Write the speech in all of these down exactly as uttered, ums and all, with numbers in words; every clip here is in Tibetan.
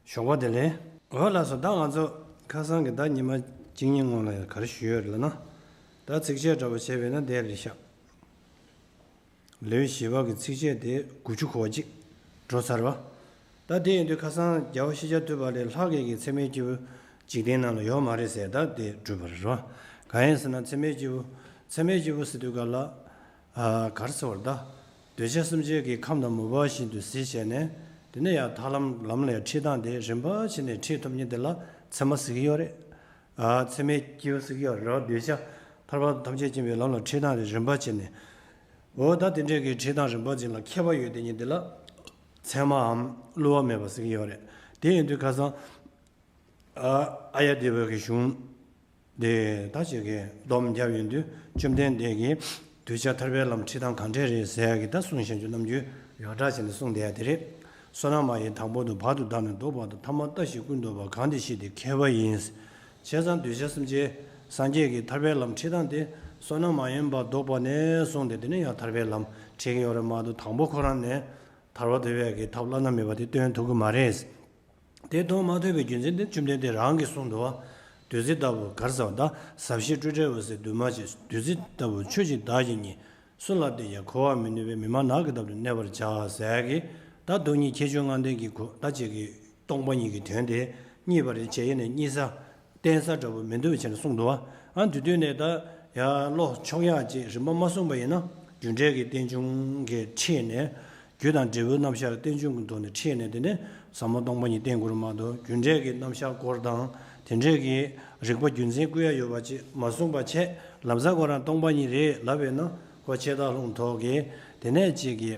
ཞོགས་པ་བདེ་ལེགས། འོ་ལགས་སོ། ད་ང་ཚོ་ཁ་སང་གི་ད་ཉི་མ་གཅིག་གཉིས་སྔོན་ལ་ཡང་ག་རེ་ཞུས་ཡོད་རེད་ལབ་ན། ད་ཚིགས་བཅད་འདྲ་པོ་བྱས་པས་ན་དེ་རེད་ཤག་ལེའུ་བཞི་པ་གི་ཚིགས་བཅད་དེ་དགུ་བཅུ་གོ་གཅིག་འགྲོ་ཚར་བ། ད་དེ་ཡིན་དུས་ཁ་སང་རྒྱལ་བ་ཤཱཀྱ་ཐུབ་པ་ལས་ལྷག་གི་གི་ཚད་མའི་སྐྱེས་བུ་འཇིག་རྟེན་ནང་ལ་ཡོད་མ་རེད་ཟེར། ད་དེ་གྲུབ་པ་རེད་བ། གང་ཡིན་ཟེར་ན་ཚད་མའི་སྐྱེས་བུ། ཚད་མའི་སྐྱེས་བུ་ཟེར་དུས་ག་ལ། ཨ། ག་རེ་ཟེར་བ་རེད་ད། འདོད་ཆགས་སེམས་ཅན་གྱི་ཁམས་དང་མོས་པ་བཞིན་དུ་གཟིགས་བྱས་ནས། དེ་ནས་ཡང་ཐར་ལམ་ལམ་ལ་ཡང་ཁྲིད་སྟངས་དེ་རིམ་པ་བྱས་ནས་ཁྲིད་ཐུབ་མཁན་དེ་ལ་ཚད་མ་ཟེར་གྱི་ཡོད་རེད། ཨ། ཚད་མའི་སྐྱེས་བུ་ཟེར་གྱི་ཡོད་རེད། འདོད་ཆགས་ཐར་པ་ཐམས་ཅད་མཁྱེན་པའི་ལམ་ལ་ཁྲིད་སྟངས་དེ་རིམ་པ་བྱས་ནས། འོ་ད་དེ་འདྲས་ཀྱི་ཁྲིད་སྟངས་རིམ་པ་ཅིག་ལ་མཁས་པ་ཡོད་དེ་ཉིད་དེ་ལ་ཚད་མའམ་བསླུ་བ་མེད་པ་ཟེར་གྱི་ཡོད་རེད། དེ་ཡིན་དུས་ཁ་སང་། ཨ། ཨཱརྱ་དེ་བའི་གི་གཞུང་དེ་ད་ཅིག་གི་སྡོམ་བརྒྱབ་ཡོང་དུས། བཅོམ་ལྡན་འདས་ཀྱིས་གདུལ་བྱ་ཐར་པའི་ལམ་ཁྲིད་སྟངས་གང་འདྲས་རེད་ཟེར་ཡ་གི་ད་གསུང་བཤད་རྒྱུ་རྣམ་འགྱུར་ཡོངས་གྲགས་བྱས་ནས་གསུངས་བསྡད་ཡ་དེ་རེད། བསོད་ནམས་མ་ཡིན་དང་པོ་དང་། བར་དུ་བདག་ནི་བཟློག་པ་དང་། ཐ་མ་ལྟ་ཞིག་ཀུན་བཟློག་པ། གང་དེ་བཞི་དེ་མཁས་པ་ཡིན། བྱས་ཙང་གདུལ་བྱ་སེམས་ཅན་སངས་རྒྱས་ཀྱི་ཐར་པའི་ལམ་ཁྲིད་སྟངས་དེ་བསོད་ནམས་མ་ཡིན་པ་བཟློག་པ་ནས་བཟུང་སྟེ། དེ་ནས་ཡང་ཐར་པའི་ལམ་ཁྲིད་ཀྱི་ཡོད་རེད་མ་གཏོགས། དང་པོ་ཁོ་རང་ནས་ཐར་པ་ཐོབ་ཡ་གི་ཐབས་བླ་ན་མེད་པ་དེ་སྟོན་ཐུབ་ཀྱི་མ་རེད། དེ་མཐོང་མ་ཐུབ་པའི་རྒྱུ་མཚན་དེ་བཅོམ་ལྡན་འདས་རང་གིས་གསུངས་འདུག་བ། བདུད་རྩི་ལྟ་བུ། ག་རེ་ཟེར་བ་ད། ཟབ་ཞི་སྤྲོས་བྲལ་འོད་གསལ་འདུས་མ་བྱས། བདུད་རྩི་ལྟ་བུ་ཆོས་ཀྱི་བདག་གིས་ཉིད། སུ་ལ་བསྟེན་ཀྱང་གོལ་བར་མི་ནུས་པས། མི་སྨྲ་ནགས་ཀྱི་འདབས་སུ་གནས་པར་བྱ་ཟེར་གྱི། ད་སྟོང་ཉིད་ཁྱད་ཆོས་ལྔ་ལྡན་གྱི་གོ་ད་ཅིག་གི་སྟོང་པ་ཉིད་ཀྱི་དོན་དེ་རྙེད་པ་རེད་བྱས་ཡིན་ནས་རྙེད་ས། བསྟན་ས་འདྲ་པོ་མི་འདུག་བྱས་ནས་གསུངས་འདུག་བ། ཨ། དེ་དུས་ནས་ད་ཡར་བློ་ཕྱོགས་ཡག་ཅིག་རིམ་པ་མ་གསུངས་པ་ཡིན་ན། རྒྱུ་འབྲས་ཀྱི་རྟེན་འབྱུང་གི་ཁྲིད་ནས། རྒྱུ་དང་འབྲས་བུའི་རྣམ་གཞག་རྟེན་འབྱུང་གི་ཐོག་ནས་ཁྲིད་ནས། དེ་ནས་ཟབ་མོ་སྟོང་པ་ཉིད་བསྟན་དགོས་རེད་མ་གཏོགས། རྒྱུ་འབྲས་ཀྱི་རྣམ་གཞག་སྐོར་དང་། དེ་འདྲས་ཀྱི་རིགས་པ་རྒྱུ་མཚན་བཀོད་ཡ་ཡོད་པ་ཅིག་མ་གསུངས་པ་བྱས། ལམ་སང་ཁོ་རང་སྟོང་པ་ཉིད་རེད་ལབ་པས་ན། ཁོ་ཆད་ལྷག་ལྷུང་ཐོག་གི་དེ་ནས་ཅིག་གི་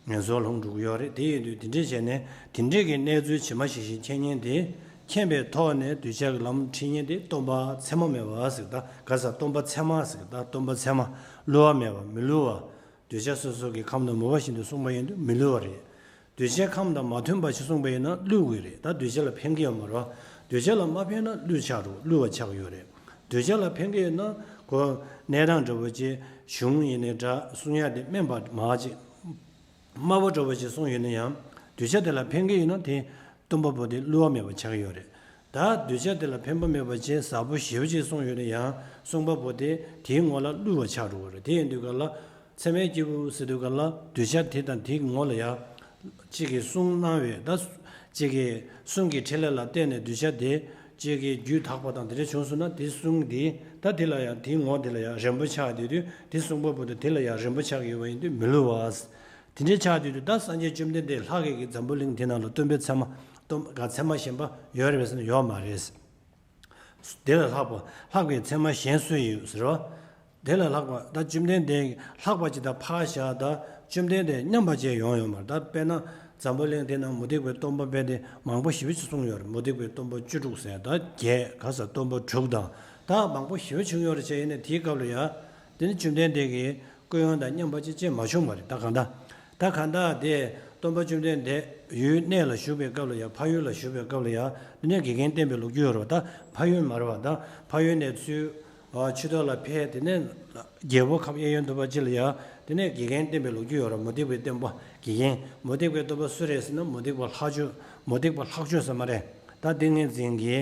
ངན་སོང་ལྷུང་འགྲོ་གི་ཡོད་རེད། དེ་ཡིན་དུས་དེ་འདྲས་བྱས་ནས། དེ་འདྲས་ཀྱི་གནས་ཚུལ་ཇི་མ་ཇི་བཞིན་མཁྱེན་མཁན་དེ། མཁྱེན་པའི་ཐོག་ནས་གདུལ་བྱ་གི་ལམ་ཁྲིད་མཁན་དེ་སྟོན་པ་ཚད་མ་མེད་པ་ཟེར། ད་ག་ས་སྟོན་པ་ཚད་མ་ཟེར། ད་སྟོན་པ་ཚད་མ། བསླུ་བ་མེད་པ། མི་བསླུ་བ། གདུལ་བྱ་སོ་སོ་གི་ཁམས་དང་མོས་པ་བཞིན་དུ་གསུངས་པ་ཡིན་དུས་མི་བསླུ་བ་རེད། གདུལ་བྱའི་ཁམས་དང་མ་མཐུན་པ་ཞིག་གསུངས་པ་ཡིན་ན་བསླུ་དགོས་རེད། ད་གདུལ་བྱ་ལ་ཕན་གྱི་ཡོད་མ་རེད་བ། གདུལ་བྱ་ལ་མ་ཕན་ན་བསླུ་ཆགས་འགྲོ། བསླུ་བ་ཆགས་ཀྱི་ཡོད་རེད། གདུལ་བྱ་ལ་ཕན་གྱི་ཡོད་ན་ཁོ་གནས་སྟངས་འདྲ་པོ་ཅིག་གཞུང་ཡིན་ནའི་འདྲ། གསུང་ཡག་དེ་དམན་པ་མ་ཅིག་དམའ་པོ་འདྲ་པོ་ཅིག་གསུངས་ཡོད་ན་ཡང་། གདུལ་བྱ་དེ་ལ་ཕན་གྱི་ཡོད་ན་དེ་སྟོན་པ་པོ་དེ་བསླུ་བ་མེད་པ་ཆགས་ཀྱི་ཡོད་རེད། ད་གདུལ་བྱ་དེ་ལ་ཕན་པ་མེད་པ་ཅིག་ཟབ་པོ་ཞེ་པོ་ཅིག་གསུངས་ཡོད་ན་ཡང་། གསུངས་པ་པོ་དེ་དེའི་ངོ་ལ་བསླུ་བ་ཆགས་འགྲོ་གི་རེད། དེ་ཡིན་དུས་ག་ལ། ཚད་མའི་སྐྱེས་བུ་ཟེར་དུས་ག་ལ། གདུལ་བྱ་དེ་དང་དེའི་ངོ་ལ་ཡང་གཅིག་གིས་གསུང་གནང་བའི། ད་གཅིག་གིས་གསུང་གི་འཕྲིན་ལས་ལ་བརྟེན་ནས་གདུལ་བྱ་དེ་གཅིག་གིས་རྒྱུད་དག་པ་དང་དེ་འདྲ་བྱུང་སོང་ན། དེ་གསུང་དེ་ད་དེ་ལ་ཡང་། དེའི་ངོ་དེ་ལ་ཡང་རན་པོ་ཆགས་དུས་དུས། དེ་གསུང་པ་པོ་དེ་དེ་ལ་ཡང་རན་པོ་ཆགས་ཀྱི་ཡོད་པ་ཡིན་དུས་མི་བསླུ་བ། དེ་འདྲའི་ཆགས་དུས་དུས། ད་སངས་རྒྱས་བཅོམ་ལྡན་འདས་ལྷག་གི་གི་འཛམ་བུ་གླིང་དེ་ནང་ལ་སྟོན་པའི་ཚད་མ། སྟོན་པ་ཚད་མ་གཞན་པ་ཡོད་རེད་པས་ཟེར་ན་ཡོད་མ་རེད། དེ་ལས་ལྷག་པ། ལྷག་པའི་ཚད་མ་གཞན་སུ་ཡོད་ཟེར་བ། དེ་ལས་ལྷག་པ། ད་བཅོམ་ལྡན་འདས་ལྷག་པ་ཅིག་ད་ཕར་བཞག་ད་བཅོམ་ལྡན་འདས་མཉམ་པ་ཅིག་ཡོང་ཡོད་མ་རེད། ད་དཔེར་ན་འཛམ་བུ་གླིང་དེ་ནང་མུ་སྟེགས་པའི་སྟོན་པ་དཔེ་དེ་མང་པོ་ཞེ་པོ་ཅིག་གསུངས་ཡོད་རེད། མུ་སྟེགས་པའི་སྟོན་པ་བཅུ་དྲུག་ཟེར། ད་བརྒྱད་ག་ས་སྟོན་པ་དྲུག་དང་། ད་མང་པོ་ཞེ་པོ་བྱུང་ཡོད་རེད་བྱས་ཡིན་ནའི། དེའི་སྐབས་ལ་ཡང་དེ་ནི་བཅོམ་ལྡན་འདས་ཀྱི་སྐུ་ཡོན་དང་མཉམ་པ་ཅིག་ཅིག་མ་བྱུང་བ་རེད། ད་གང་ལྟར། ད་གང་ལྟར་དེ་སྟོན་པ་བཅོམ་ལྡན་འདས་ཡུལ་གནས་ལ་བཞུགས་པའི་སྐབས་ལ་ཡང་། ཕ་ཡུལ་ལ་བཞུགས་པའི་སྐབས་ལ་ཡང་དེ་ནས་དགེ་རྒན་བསྟེན་པའི་ལོ་རྒྱུས་ཡོད་རེད་བ། ད་ཕ་ཡུལ་མ་རེད་བ། ད་ཕ་ཡུལ་ནས་ཚུར་ཕྱི་ལོགས་ལ་ཕེབས། དེ་ནས་རྒྱལ་པོ་ཁམས་གཡས་གཡོན་དུ་བ་ཅིག་ལ་ཡང་དེ་ནས་དགེ་རྒན་བསྟེན་པའི་ལོ་རྒྱུས་ཡོད་རེད། མུ་སྟེགས་པའི་སྟོན་པ། དགེ་རྒན། མུ་སྟེགས་པའི་སྟོན་པ་སུ་རེད་ཟེར་ན། མུ་སྟེགས་པ་ལྷག་སྤྱོད། མུ་སྟེགས་པ་ལྷག་སྤྱོད་ཟེར་མ་རེད། ད་ཏིང་ངེ་འཛིན་གྱི།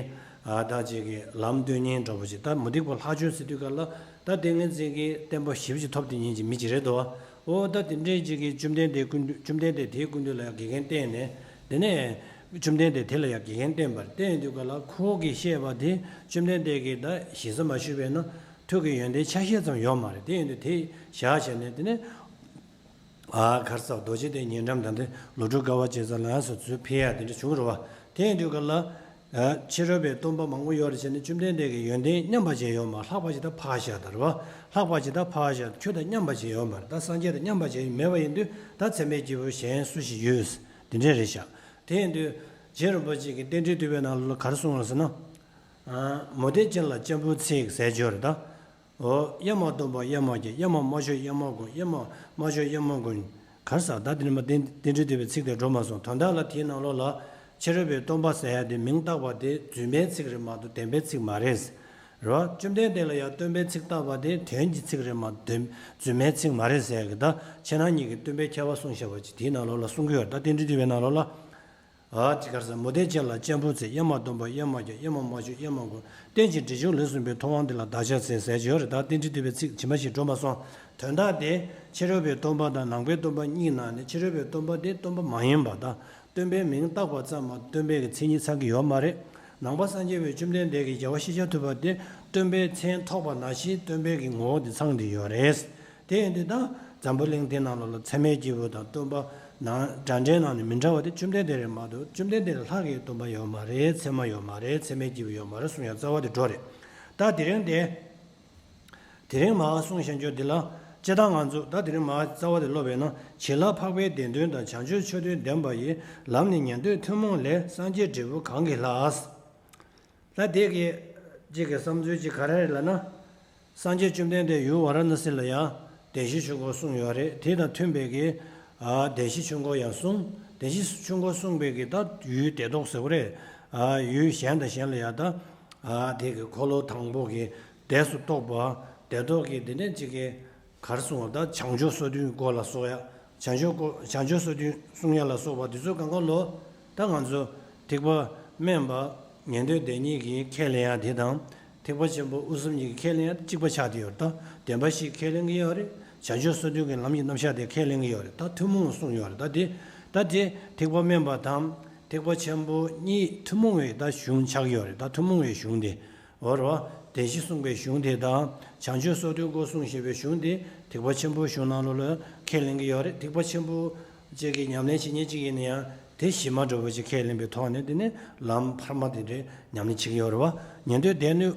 ཨ། ད་ཅིག་གི་ལམ་སྟོན་མཁན་འདྲ་པོ་ཅིག་ད་མུ་སྟེགས་པ་ལྷག་སྤྱོད་ཟེར་དུས་ག་ལ། ད་ཏིང་ངེ་འཛིན་གྱི་བསྟན་པ་ཞེ་པོ་ཅིག་ཐོབ་དེ་ཉིད་ཀྱི་མི་ཅིག་རེད་དོ། འོ་ད་དེ་འདྲའི་ཅིག་གི་བཅོམ་ལྡན་འདས་སྐུ་མདུན། བཅོམ་ལྡན་འདས་དེའི་སྐུ་མདུན་ལ་ཡང་དགེ་རྒན་བསྟེན་ནས། དེ་ནས་བཅོམ་ལྡན་འདས་དེ་ལ་ཡང་དགེ་རྒན་བསྟེན་པར། བསྟེན་དུས་ག་ལ་ཁོ་གིས་བཤད་པ་དེ་བཅོམ་ལྡན་འདས་ཀྱིས་ད་ཞིབ་ས་མ་ཞུས་པས་ན་ཐུགས་ཀྱི་ཡོན་ཏན་ཆ་ཤས་ཙམ་ཡོད་མ་རེད། དེ་ཡིན་དུས་དེ་བཞག་བྱས་ནས། དེ་ནས། ཨ། ག་རེ་ཟེར། རྡོ་རྗེ་གདན་ཉེ་འགྲམ། ད་འདི་ལོ་དྲུག་དཀའ་བ་སྤྱད་ས་ལ་སོགས་ཚུར་ཕེབས་ཡ་དེ་འདྲ་བྱུང་རེད་བ། དེ་ཡིན་དུས་ག་ལ། ཨ། ཕྱི་རོལ་པའི་སྟོན་པ་མང་པོ་ཡོད་རེད་བྱས་ནས་བཅོམ་ལྡན་འདས་ཀྱི་ཡོན་ཏན་མཉམ་པ་ཅིག་ཡོད་མ། ལྷག་པ་ཅིག་ད་ཕར་བཞག་ད་རེད་བ། ལྷག་པ་ཅིག་ད་ཕར་བཞག་ཁྱོད་དང་མཉམ་པ་ཅིག་ཡོད་མ་རེད། ད་སངས་རྒྱས་དང་མཉམ་པ་ཅིག་མེད་པ་ཡིན་དུས། ད་ཚད་མའི་སྐྱེས་བུ་གཞན་སུ་ཞིག་ཡོད། དེ་འདྲ་རེད་ཤག་དེ་ཡིན་དུས་རྗེ་རིན་པོ་ཆེ་གིས་རྟེན་འབྲེལ་བསྟོད་པའི་ནང་ལ་ག་རེ་གསུངས་ཡོད་ཟེར་ན། ཨ། མུ་སྟེགས་ཅན་ལ་སྤྱང་པོའི་ཚིག་ཟེར་ཡོད་རེད་ད། འོ། གཡའ་མ་སྟོན་པ་གཡའ་མ་སྐྱེ། གཡའ་མ་མ་ཆོས་གཡའ་མ་གོན། གཡའ་མ་མ་ཆོས་གཡའ་མ་གོན། ག་རེ་ཟེར། ད་དེ་ནི་མ་རྟེན་རྟེན་འབྲེལ་བསྟོད་པའི་ཚིག་དེ་འགྲོ་མ་སོང་། དོན་དག་ལ་དེའི་ནང་ལོགས་ལ་ཕྱི་རོལ་པའི་སྟོན་པ་ཟེར་ཡ་དེ་མིང་བཏགས་པ་དེ་རྫུན་མའི་ཚིག་རེད་མ་གཏོགས་བདེན་པའི་ཚིག་མ་རེད། རེད་བ། བཅོམ་ལྡན་འདས་ལ་ཡང་སྟོན་པའི་ཚིག་བཏགས་པ་དེ་དོན་གྱི་ཚིག་རེད་མ་གཏོགས་རྫུན་མའི་ཚིག་མ་རེད་ཟེར་ཡ་གི། ད་ཕྱི་ནང་གཉིས་ཀྱི་སྟོན་པའི་ཁྱད་པར་གསུངས་བཞག་པ་ཅིག་དེའི་ནང་ལོགས་ལ་གསུང་གི་ཡོད། ད་རྟེན་འབྲེལ་བསྟོད་པའི་ནང་ལོགས་ལ། ཨ་ཅི་གར་ཟེར། མུ་སྟེགས་ཅན་ལ་སྤྱན་ཕུར་འཚལ། གཡེར་མ་སྡོམ་པ་གཡེར་མ་རྒྱག་གཡེར་མ་མ་བྱུག་གཡེར་མ་བསྐོར། རྟེན་ཅིང་འབྲེལ་འབྱུང་ལས་གསུངས་པའི་ཐུབ་དབང་འདི་ལ་བདག་ཕྱག་འཚལ་ཟེར་གྱི་ཡོད་རེད། ད་རྟེན་འབྲེལ་འདུས་པའི་ཚིག་ཇི་མ་ཞིག་འགྲོ་མ་སོང་། དོན་དག་དེ་ཕྱི་རོལ་པའི་སྟོན་པ་དང་ནང་པའི་སྟོན་པ་གཉིས་ནང་ནས་ཕྱི་རོལ་པའི་སྟོན་པ་དེ་སྟོན་པ་མ་ཡིན་པ་དང་། སྟོན་པའི་མིང་བཏགས་པ་ཙམ་མ་སྟོན་པའི་གི་མཚན་ཉིད་ཚང་གི་ཡོད་མ་རེད། ནང་པ་སངས་རྒྱས་པའི་བཅོམ་ལྡན་འདས་ཀྱི་རྒྱལ་བ་ཤཱཀྱ་ཐུབ་པ་དེ་སྟོན་པའི་མཚན་ཐོགས་པ་ནང་བཞིན་སྟོན་པའི་གི་ངོ་བོ་དེ་ཚང་བསྡད་ཡོད་རེད། དེ་ཡིན་དུས་ད་འཛམ་བུ་གླིང་འདི་ནང་ལོགས་ལ་ཚད་མའི་སྐྱེས་བུ་དང་སྟོན་པ་ནང་འདྲ་འདྲའི་ནང་ནས་མི་འདྲ་བ་དེ་བཅོམ་ལྡན་འདས་རེད་མ་གཏོགས། བཅོམ་ལྡན་འདས་ལས་ལྷག་གི་སྟོན་པ་ཡོད་མ་རེད། ཚད་མ་ཡོད་མ་རེད། ཚད་མའི་སྐྱེས་བུ་ཡོད་མ་རེད་གསུང་ཡ་རྩ་བ་དེ་འགྲོ་རེད། ད་དེ་རིང་དེ། དེ་རིང་མར་གསུང་བཞིན་རྒྱུ་འདི་ལ། སྤྱིར་བཏང་ང་ཚོ་ད་དེ་རིང་མར་རྩ་བ་དེ་སློབ་པས་ན། བྱིན་རླབས་འཕགས་པའི་བདེན་དོན་དང་། བྱང་ཆུབ་མཆོག་ཐུན་ལྡན་པ་ཡི། ལམ་ནི་ཉན་ཐོས་ཐུན་མོང་ལས། སངས་རྒྱས་འབྲས་བུ་གང་གིས་ལྷག་ད་དེ་གི་གཅིག་གི་བསམ་ཚུལ་གཅིག་ག་རེ་རེད་ལབ་ན། སངས་རྒྱས་བཅོམ་ལྡན་འདས་ཡུལ་ཝཱ་ར་ཎ་སི་ལ་ཡང་བདེན་བཞིའི་ཆོས་འཁོར་གསུངས་ཡོད་རེད། དེ་དང་མཐུན་པའི་གི། ཨ་བདེན་བཞིའི་ཆོས་འཁོར་ཡང་གསུངས། བདེན་བཞིའི་ཆོས་འཁོར་གསུངས་པའི་གི་ད་ཡུལ་བདེ་ཏོག་ཟེར་བ་རེད། ཨ་ཡུལ་གཞན་དང་གཞན་ལ་ཡང་ད། ཨ་དེ་གི་འཁོར་ལོ་དང་པོ་གི་བདེ་སུ་རྟོགས་པ། བདེ་ཏོག་གི་དེ་ནས་གཅིག་གི་ག་རེ་གསུངས་པ། ད་བྱང་ཆུབ་སོ་བདུན་སྐོར་ལ་སོགས་ཡ། བྱང་ཆུབ་སྐོར། བྱང་ཆུབ་སོ་བདུན་གསུང་ཡ་ལ་སོགས་པ་དེ་ཚོ་གང་ག་ལོ། ད་ང་ཚོ་ཐེག་པ་དམན་པ་ཉན་ཐོས་སྡེ་གཉིས་ཀྱིས་ཁས་ལེན་ཡ་དེ་དང་། ཐེག་པ་ཆེན་པོ་དབུ་གསུམ་གཉིས་ཀྱིས་ཁས་ལེན་ཡ་གཅིག་པ་ཆགས་བསྡད་ཡོད་རེད། ད་བདེན་པ་བཞི་ཁས་ལེན་གྱི་ཡོད་རེད། བྱང་ཆུབ་སོ་བདུན་གྱི་ལམ་གྱི་རྣམ་གཞག་དེ་ཁས་ལེན་གྱི་ཡོད་རེད། ད་ཐུན་མོང་གསུངས་ཡོད་རེད། ད་དེ། ད་དེ་ཐེག་པ་དམན་པ་དང་ཐེག་པ་ཆེན་པོ་གཉིས་ཐུན་མོང་བའི་ད་གཞུང་ཆགས་ཀྱི་ཡོད་རེད། ད་ཐུན་མོང་བའི་གཞུང་དེ། འོ་རེད་བ། བདེན་བཞི་གསུངས་པའི་གཞུང་དེ་དང་། བྱང་ཆུབ་སོ་བདུན་སྐོར་གསུངས་བཞིན་པའི་གཞུང་དེ་ཐེག་པ་ཆེན་པོའི་གཞུང་ནང་ལོགས་ལ་ཁས་ལེན་གྱི་ཡོད་རེད། ཐེག་པ་ཆེན་པོ་གཅིག་གི་ཉམས་ལེན་བྱེད་མཁན་གཅིག་ཡིན་ན་ཡང་། དེ་གཞི་མ་འདྲ་བོ་ཅིག་ཁས་ལེན་པའི་ཐོག་ནས་དེ་ནས་ལམ་འཕར་མ་དེ་འདྲའི་ཉམས་ལེན་བྱེད་ཀྱི་ཡོད་རེད་བ། ཉན་ཐོས་སྡེ་སྣོད་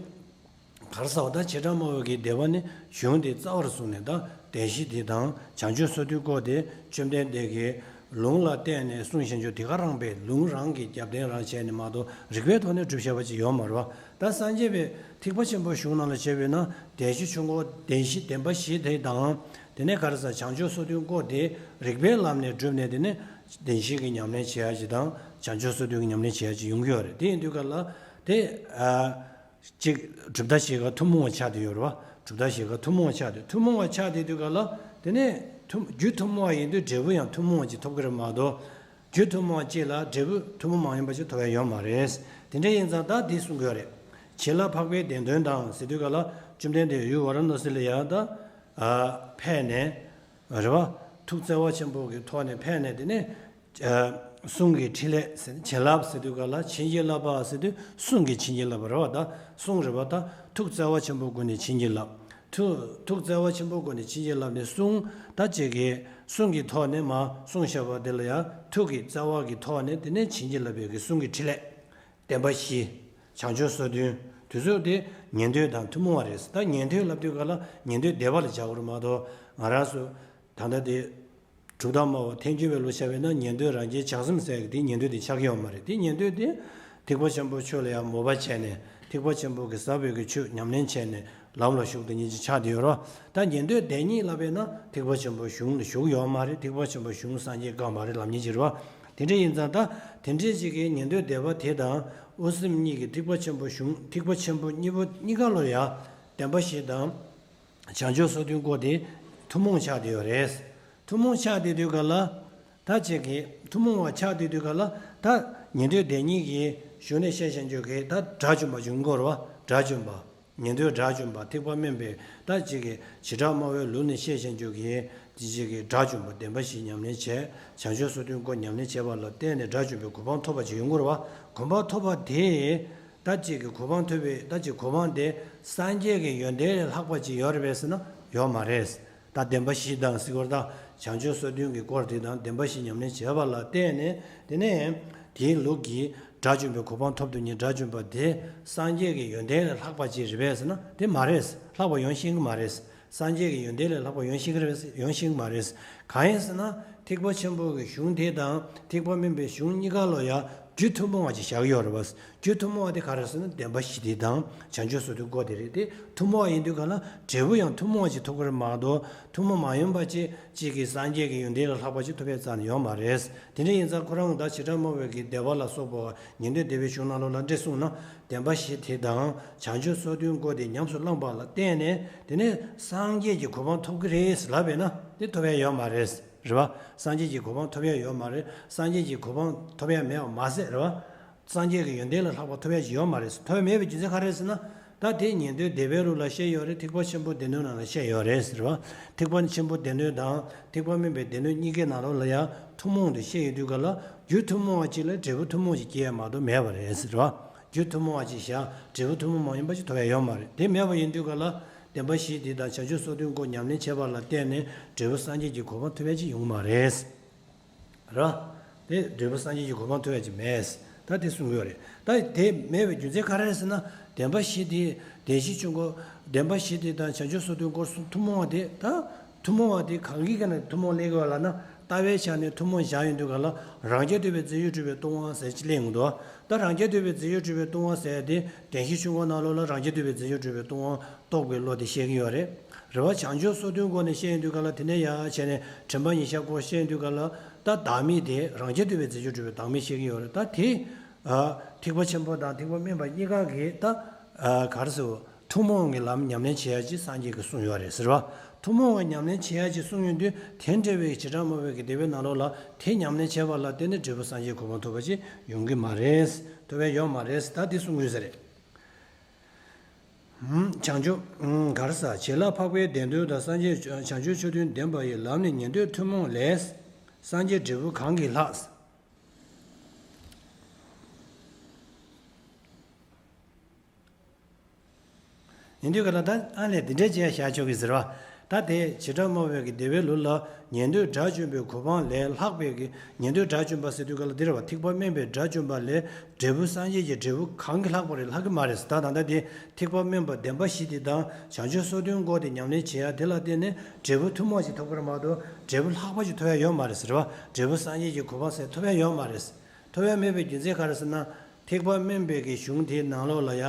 ག་རེ་ཟེར་བ། ད་བྱེ་བྲག་སྨྲ་བའི་གི་སྡེ་པ་ནི་གཞུང་དེ་རྩ་བར་བཟུང་ནས། ད་བདེན་བཞི་དེ་དང་བྱང་ཆུབ་སོ་བདུན་སྐོར་དེ་བཅོམ་ལྡན་འདས་ཀྱིས་ལུང་ལ་བརྟེན་ནས་གསུངས་བཞིན་རྒྱུ་དེ་ག་རང་པས། ལུང་རང་གི་རྒྱབ་རྟེན་རང་བྱས་ནས་མ་གཏོགས་རིགས་པའི་ཐོག་ནས་སྒྲུབ་བྱས་པ་ཅིག་ཡོད་མ་རེད་བ། ད་སངས་རྒྱས་པའི་ཐེག་པ་ཆེན་པོའི་གཞུང་ནང་ལ་བྱས་པས་ན། བདེན་བཞི་ཆོས་འཁོར། བདེན་བཞི་བདེན་པ་བཞི་དེ་དང་། དེ་ནས་ག་རེ་ཟེར། བྱང་ཆུབ་སོ་བདུན་སྐོར་དེ་རིགས་པའི་ལམ་ནས་བསྒྲུབས་ནས། དེ་ནས་བདེན་བཞི་གི་ཉམས་ལེན་བྱེད་ཡ་ཅིག་དང་། བྱང་ཆུབ་སོ་བདུན་གྱི་ཉམས་ལེན་བྱེད་ཡ་ཅིག་ཡོང་གི་ཡོད་རེད། དེ་ཡིན་དུས་ག་ལ་དེ། ཨ། གཅིག་གྲུབ་མཐའ་བཞི་ཀ་ཐུན་མོང་བ་ཆགས་བསྡད་ཡོད་རེད་བ། གྲུབ་མཐའ་བཞི་ཀ་ཐུན་མོང་བ་ཆགས་བསྡད། ཐུན་མོང་བ་ཆགས་བསྡད་དུས་ག་ལ། དེ་ནས་ཐུན། རྒྱུ་ཐུན་མོང་བ་ཡིན་དུས་འབྲས་བུ་ཡང་ཐུན་མོང་བ་ཅིག་ཐོབ་ཀྱི་རེད་མ་གཏོགས། རྒྱུ་ཐུན་མོང་བ་གཅིག་ལ་འབྲས་བུ་ཐུན་མོང་མ་ཡིན་པ་ཅིག་ཐོབ་ཡ་ཡོད་མ་རེད། དེ་འདྲ་ཡིན་ཙང་ད་འདི་གསུང་གི་ཡོད་རེད། བྱིན་རླབས་འཕགས་པའི་བདེན་དོན་དང་ཟེར་དུས་ག་ལ། བཅོམ་ལྡན་འདས་ཡུལ་ཝཱ་ར་ཎ་སི་ལ་ཡང་ད། ཨ། ཕེབས་ནས། རེད་བ། ཐུགས་བརྩེ་བ་ཆེན་པོ་གི་ཐོག་ནས་ཕེབས་ནས། དེ་ནས། ཨ། གསུང་གི་ཕྲིན་ལས་ཟེར། བྱིན་རླབས་ཟེར་དུས་ག་ལ། བྱིན་གྱིས་བརླབས་པ་ཟེར་དུས་གསུང་གིས་བྱིན་གྱིས་བརླབས་པ་རེད་བ། ད་གསུང་རེད་བ། ད་ཐུགས་བརྩེ་བ་ཆེན་པོ་སྒོ་ནས་བྱིན་གྱིས་བརླབས། ཐུགས། ཐུགས་བརྩེ་བ་ཆེན་པོ་སྒོ་ནས་བྱིན་གྱིས་བརླབས་ནས་གསུང་། ད་ཅིག་གིས་གསུང་གི་ཐོག་ནས་མར་གསུངས་བཞག་པ་དེ་ལ་ཡང་ཐུགས་ཀྱི་བརྩེ་བ་གི་ཐོག་ནས་དེ་ནས་བྱིན་གྱིས་བརླབས་པའི་གི་གསུང་གི་ཕྲིན་ལས། བདེན་པ་བཞི། བྱང་ཆུབ་སོ་བདུན། དེ་ཚོ་དེ་ཉན་ཐོས་དང་ཐུན་མོང་བ་རེད། ད་ཉན་ཐོས་ལབ་དུས་ག་ལ་ཉན་ཐོས་སྡེ་པ་ལ་བྱ་དགོས་རེད་མ་གཏོགས། ང་རང་ཚོ་ད་ལྟ་དེ་གྲུབ་མཐའ་སྨྲ་བ་ཐལ་འགྱུར་བའི་ལུགས་བྱས་པས་ན། ཉན་ཐོས་རང་རྒྱལ་བྱང་སེམས་ཟེར་གི་དེ་ཉན་ཐོས་དེ་ཆགས་ཀྱི་ཡོད་མ་རེད། དེ་ཉན་ཐོས་དེ་ཐེག་པ་ཆེན་པོའི་ཆོས་ལ་ཡང་མོས་པ་བྱས་ནས། ཐེག་པ་ཆེན་པོ་གི་ཟབ་པའི་གི་ཆོས་ཉམས་ལེན་བྱས་ནས་ལམ་ལ་ཞུགས་དེ་ཉིད་ཅིག་ཆགས་བསྡད་ཡོད་རེད། ད་ཉན་ཐོས་སྡེ་གཉིས་ལབ་པས་ན་ཐེག་པ་ཆེན་པོའི་གཞུང་ལ་ཞུགས་ཡོད་མ་རེད། ཐེག་པ་ཆེན་པོའི་གཞུང་སངས་རྒྱས་བཀག་མ་རེད་ལབ་མཁན་ཅིག་རེད་བ། དེ་འདྲ་ཡིན་ཙང་ད་དེ་འདྲའི་ཅིག་གི་ཉན་ཐོས་སྡེ་པ་དེ་དང་། དབུ་སེམས་གཉིས་ཀྱི་ཐེག་པ་ཆེན་པོའི་གཞུང་། ཐེག་པ་ཆེན་པོ་གཉིས་པོ་གཉིས་ཀ་ལ་ཡང་བདེན་པ་བཞི་དང་བྱང་ཆུབ་སོ་བདུན་སྐོར་དེ་ཐུན་མོང་ཆགས་བསྡད་ཡོད་རེད། ཐུན་མོང་ཆགས་བསྡད་དུས་ག་ལ། ད་ཅིག་གི་ཐུན་མོང་བ་ཆགས་བསྡད་དུས་ག་ལ། ད་ཉན་ཐོས་སྡེ་གཉིས་ཀྱི་གཞུང་ནས་བཤད་བཞིན་རྒྱུ་གི་ད་དགྲ་བཅོམ་པ་ཅིག་ཡོང་གི་ཡོད་རེད་བ། དགྲ་བཅོམ་པ། ཉན་ཐོས་དགྲ་བཅོམ་པ། ཐེག་པ་དམན་པའི་ད་ཅིག་གི་བྱེ་བྲག་སྨྲ་བའི་ལུགས་ནས་བཤད་བཞིན་རྒྱུ་གི་དེ་ཅིག་གི་དགྲ་བཅོམ་པ། བདེན་པ་བཞི་ཉམས་ལེན་བྱས། བྱང་ཆུབ་སོ་བདུན་སྐོར་ཉམས་ལེན་བྱས་པ་ལ་བརྟེན་ནས་དགྲ་བཅོམ་པའི་གོ་འཕང་ཐོབ་པ་ཅིག་ཡོང་གི་ཡོད་རེད་བ། གོ་འཕང་ཐོབ་པ་དེ། ད་ཅིག་གི་གོ་འཕང་ཐོབ་པའི་ད་ཅིག་གོ་འཕང་དེ་སངས་རྒྱས་ཀྱི་ཡོན་ཏན་ལས་ལྷག་པ་ཅིག་ཡོད་རེད་པས་ཟེར་ན་ཡོད་མ་རེད། ད་བདེན་པ་བཞི་དང་ཟེར་བ་དང་། བྱང་ཆུབ་སོ་བདུན་གྱི་སྐོར་དེ་དང་བདེན་པ་བཞི་ཉམས་ལེན་བྱས་པ་ལ་བརྟེན་ནས། དེ་ནས་དེའི་ལུགས་ཀྱིས་དགྲ་བཅོམ་པའི་གོ་འཕང་ཐོབ་ཐུབ་མཁན་དགྲ་བཅོམ་པ་དེ་སངས་རྒྱས་ཀྱི་ཡོན་ཏན་ལས་ལྷག་པ་ཅིག་རེད་པས་ཟེར་ན་དེ་མ་རེད། ལྷག་པ་ཡོང་ཤེས་ཀྱི་མ་རེད། སངས་རྒྱས་ཀྱི་ཡོན་ཏན་ལས་ལྷག་པ་ཡོང་ཤེས་ཀྱི་རེད་པས། ཡོང་ཤེས་ཀྱི་མ་རེད། གང་ཡིན་ཟེར་ན། ཐེག་པ་ཆེན་པོ་གི་གཞུང་དེ་དང་ཐེག་པ་དམན་པའི་གཞུང་གཉིས་ཀ་ལ་ཡང་རྒྱུ་ཐུན་མོང་བ་ཅིག་བཞག་ཡོད་རེད་པ། རྒྱུ་ཐུན་མོང་བ་དེ་ག་རེ་ཟེར་ན་བདེན་པ་བཞི་དེ་དང་བྱང་ཆུབ་སོ་བདུན་སྐོར་དེ་རེད། དེ་ཐུན་མོང་བ་ཡིན་དུས་ག་ལ་འབྲས་བུ་ཡང་ཐུན་མོང་བ་ཅིག་ཐོབ་ཀྱི་རེད་མ་གཏོགས། ཐུན་མོང་མ་ཡིན་པ་ཅིག་གཅིག་གིས་སངས་རྒྱས་ཀྱི་ཡོན་ཏན་ལས་ལྷག་པ་ཅིག་ཐོབ་པའི་རྩ་ནས་ཡོད་མ་རེད། དེ་འདྲ་ཡིན་ཙང་ཁོ་རང་ད་བྱེ་བྲག་སྨྲ་བའི་གི་སྡེ་པ་ལ་སོགས་པ་ཉན་ཐོས་སྡེ་པའི་གཞུང་ནང་ལོགས་ལ་འདི་འདྲ་གསུངས་ན། བདེན་པ་བཞི་དེ་དང་བྱང་ཆུབ་སོ་བདུན་སྐོར་དེ་ཉམས་སུ་བླངས་པ་ལ་བརྟེན་ནས། དེ་ནས་སངས་རྒྱས་ཀྱི་གོ་འཕང་ཐོབ་ཀྱི་རེད་ལབ་པས་ན་དེ་ཐོབ་ཡ་ཡོད་མ་རེད། རེད་བ། སངས་རྒྱས་ཀྱི་གོ་འཕང་ཐོབ་ཡ་ཡོད་མ་རེད། སངས་རྒྱས་ཀྱི་གོ་འཕང་ཐོབ་ཡ་མེད་པ་མ་ཟད་རེད་བ། སངས་རྒྱས་ཀྱི་ཡོན་ཏན་ལས་ལྷག་པ་ཐོབ་ཡ་ཅིག་ཡོད་མ་རེད། ཐོབ་ཡ་མེད་པའི་རྒྱུ་མཚན་ག་རེ་རེད་ཟེར་ན། ད་དེ་ཉན་ཐོས་སྡེ་པའི་ལུགས་ལ་བཤད་ཡོད་རེད། ཐེག་པ་ཆེན་པོ་སྡེ་སྣོད་ནང་ལ་བཤད་ཡོད་རེད་ཟེར་བ། ཐེག་པ་ཆེན་པོ་སྡེ་སྣོད་དང་ཐེག་པ་དམན་པའི་སྡེ་སྣོད་གཉིས་ཀའི་ནང་ལོགས་ལ་ཡང་ཐུན་མོང་དུ་བཤད་ཡོད་དུས་ག་ལ། རྒྱུ་ཐུན་མོང་བ་གཅིག་ལ་འབྲས་བུ་ཐུན་མོང་ཞིག་སྐྱེ་ཡ་མ་གཏོགས་མེད་པ་རེད་ཟེར་བ། རྒྱུ་ཐུན་མོང་བ་གཅིག་བཞག་འབྲས་བུ་ཐུན་མོང་མ་ཡིན་པ་ཞིག་ཐོབ་ཡ་ཡོད་མ་རེད། དེ་མེད་པ་ཡིན་དུས་ག་ལ། བདེན་པ་བཞི་དེ་དང་བྱང་ཆུབ་སོ་བདུན་སྐོར་ཉམས་ལེན་བྱས་པ་ལ་བརྟེན་ནས་འབྲས་བུ་སངས་རྒྱས་ཀྱི་གོ་འཕང་ཐོབ་ཡ་ཅིག་ཡོང་མ་རེད། ར། དེ་འབྲས་བུ་སངས་རྒྱས་ཀྱི་གོ་འཕང་ཐོབ་ཡ་ཅིག་མེད། ད་དེ་གསུང་གི་ཡོད་རེད། ད་དེ་མེད་པའི་རྒྱུ་མཚན་ག་རེ་རེད་ཟེར་ན། བདེན་པ་བཞི་དེ་བདེན་བཞི་ཆོས་འཁོར། བདེན་པ་བཞི་དེ་དང་བྱང་ཆུབ་སོ་བདུན་སྐོར་གསུམ་ཐུན་མོང་བ་དེ་ད། ཐུན་མོང་བ་དེ་གང་གི་ག་ནས་ཐུན་མོང་སླེབས་ཀྱི་ཡོད་ལབ་ན། ལྟ་བའི་ཆ་ནས་ཐུན་མོང་བཞག་ཡོང་དུས་ག་ལ། རང་རྐྱ་ཐུབ་པའི་རྫས་ཡོད་གྲུབ་པའི་སྟོང་པ་ཟེར་ཅིག་སླེབས་ཡོང་འདུག་ད་རང་རྐྱ་ཐུབ་པའི་རྫས་ཡོད་གྲུབ་པའི་སྟོང་པ་ཟེར་ཡ་དེ་བདེན་བཞི་ཆོས་འཁོར་ནང་ལོགས་ལ་རང་རྐྱ་ཐུབ་པའི་རྫས་ཡོད་གྲུབ་པའི་སྟོང་པ་རྟོགས་པའི་བློ་དེ་བཤད་ཀྱི་ཡོད་རེད། རེད་བ། བྱང་ཆུབ་སོ་བདུན་སྐོར་ནས་བཤད་ཡོང་དུས་ག་ལ། དེ་ནས་ཡར་བྱས་ནས་དྲན་པ་ཉེར་བཞག་སྐོར་བཤད་ཡོང་དུས་ག་ལ། ད་བདག་མེད་དེ་རང་རྐྱ་ཐུབ་པའི་རྫས་ཡོད་གྲུབ་པའི་བདག་མེད་བཤད་ཀྱི་ཡོད་རེད། ད་དེ། ཨ། ཐེག་པ་ཆེན་པོ་དང་ཐེག་པ་དམན་པ་གཉིས་ཀ་གིས་ད། ཨ། ག་རེ་ཟེར། ཐུན་མོང་གི་ལམ་ཉམས་ལེན་བྱེད་ཡ་ཅིག་སངས་རྒྱས་ཀྱིས་གསུངས་ཡོད་རེད་ཟེར་བ། ཐུན་མོང་གི་ཉམས་ལེན་བྱེད་ཡ་ཅིག་གསུངས་ཡོང་དུས། དེ་འདྲ་བའི་བྱེ་བྲག་སྨྲ་བའི་གི་སྡེ་པའི་ནང་ལོགས་ལ། དེ་ཉམས་ལེན་བྱས་པ་ལ་བརྟེན་ནས་འབྲས་བུ་སངས་རྒྱས་གོ་འཕང་ཐོབ་པ་ཅིག་ཡོང་གི་མ་རེད། ཐོབ་ཡ་ཡོད་མ་རེད། ད་དེ་གསུང་གི་ཡོད་ས་རེད། ཧུམ། བྱང་ཆུབ། ཧུམ། ག་རེ་ཟེར། བྱིན་རླབས་འཕགས་པའི་བདེན་དོན་དང་། སངས་རྒྱས་བྱང་ཆུབ་མཆོག་ཐུན་བདེན་པ་ཡི། ལམ་ནི་ཉན་ཐོས་ཐུན་མོང་ལས། སངས་རྒྱས་འབྲས་བུ་གང་གིས་ལྷག། ཡིན་དུས་ག་ལ། ད་ཨ་ལས་འདི་འདྲ་བྱས་བཞག་ཆོག་གི་ཟེར་བ། ད་དེ་བྱེ་བྲག་སྨྲ་བའི་གི་སྡེ་པའི་ལུགས་ལ། ཉན་ཐོས་དགྲ་བཅོམ་པའི་གོ་འཕང་ལས་ལྷག་པའི་གི། ཉན་ཐོས་དགྲ་བཅོམ་པ་ཟེར་དུས་ག་ལ་འདི་རེད་བ། ཐེག་པ་དམན་པའི་དགྲ་བཅོམ་པ་ལས་འབྲས་བུ་སངས་རྒྱས་ཀྱི་འབྲས་བུ་གང་གིས་ལྷག་པ་རེད། ལྷག་གི་མ་རེད། ད་ད་ལྟ་དེ་ཐེག་པ་དམན་པ་བདེན་པ་བཞི་དེ་དང་བྱང་ཆུབ་སོ་བདུན་སྐོར་དེ་ཉམས་ལེན་བྱེད་ཡ་དེ་ལ་བརྟེན་ནས་འབྲས་བུ་ཐུན་མོང་ཞིག་ཐོབ་ཀྱི་རེད་མ་གཏོགས། འབྲས་བུ་ལྷག་པ་ཞིག་ཐོབ་ཡ་ཡོད་མ་རེད་ཟེར་བ། འབྲས་བུ་སངས་རྒྱས་ཀྱི་གོ་འཕང་ཟེར་ཐོབ་ཡ་ཡོད་མ་རེད། ཐོབ་ཡ་མེད་པའི་རྒྱུ་མཚན་ག་རེ་ཟེར་ན། ཐེག་པ་དམན་པའི་གི་གཞུང་དེའི་ནང་ལོགས་ལ་ཡ།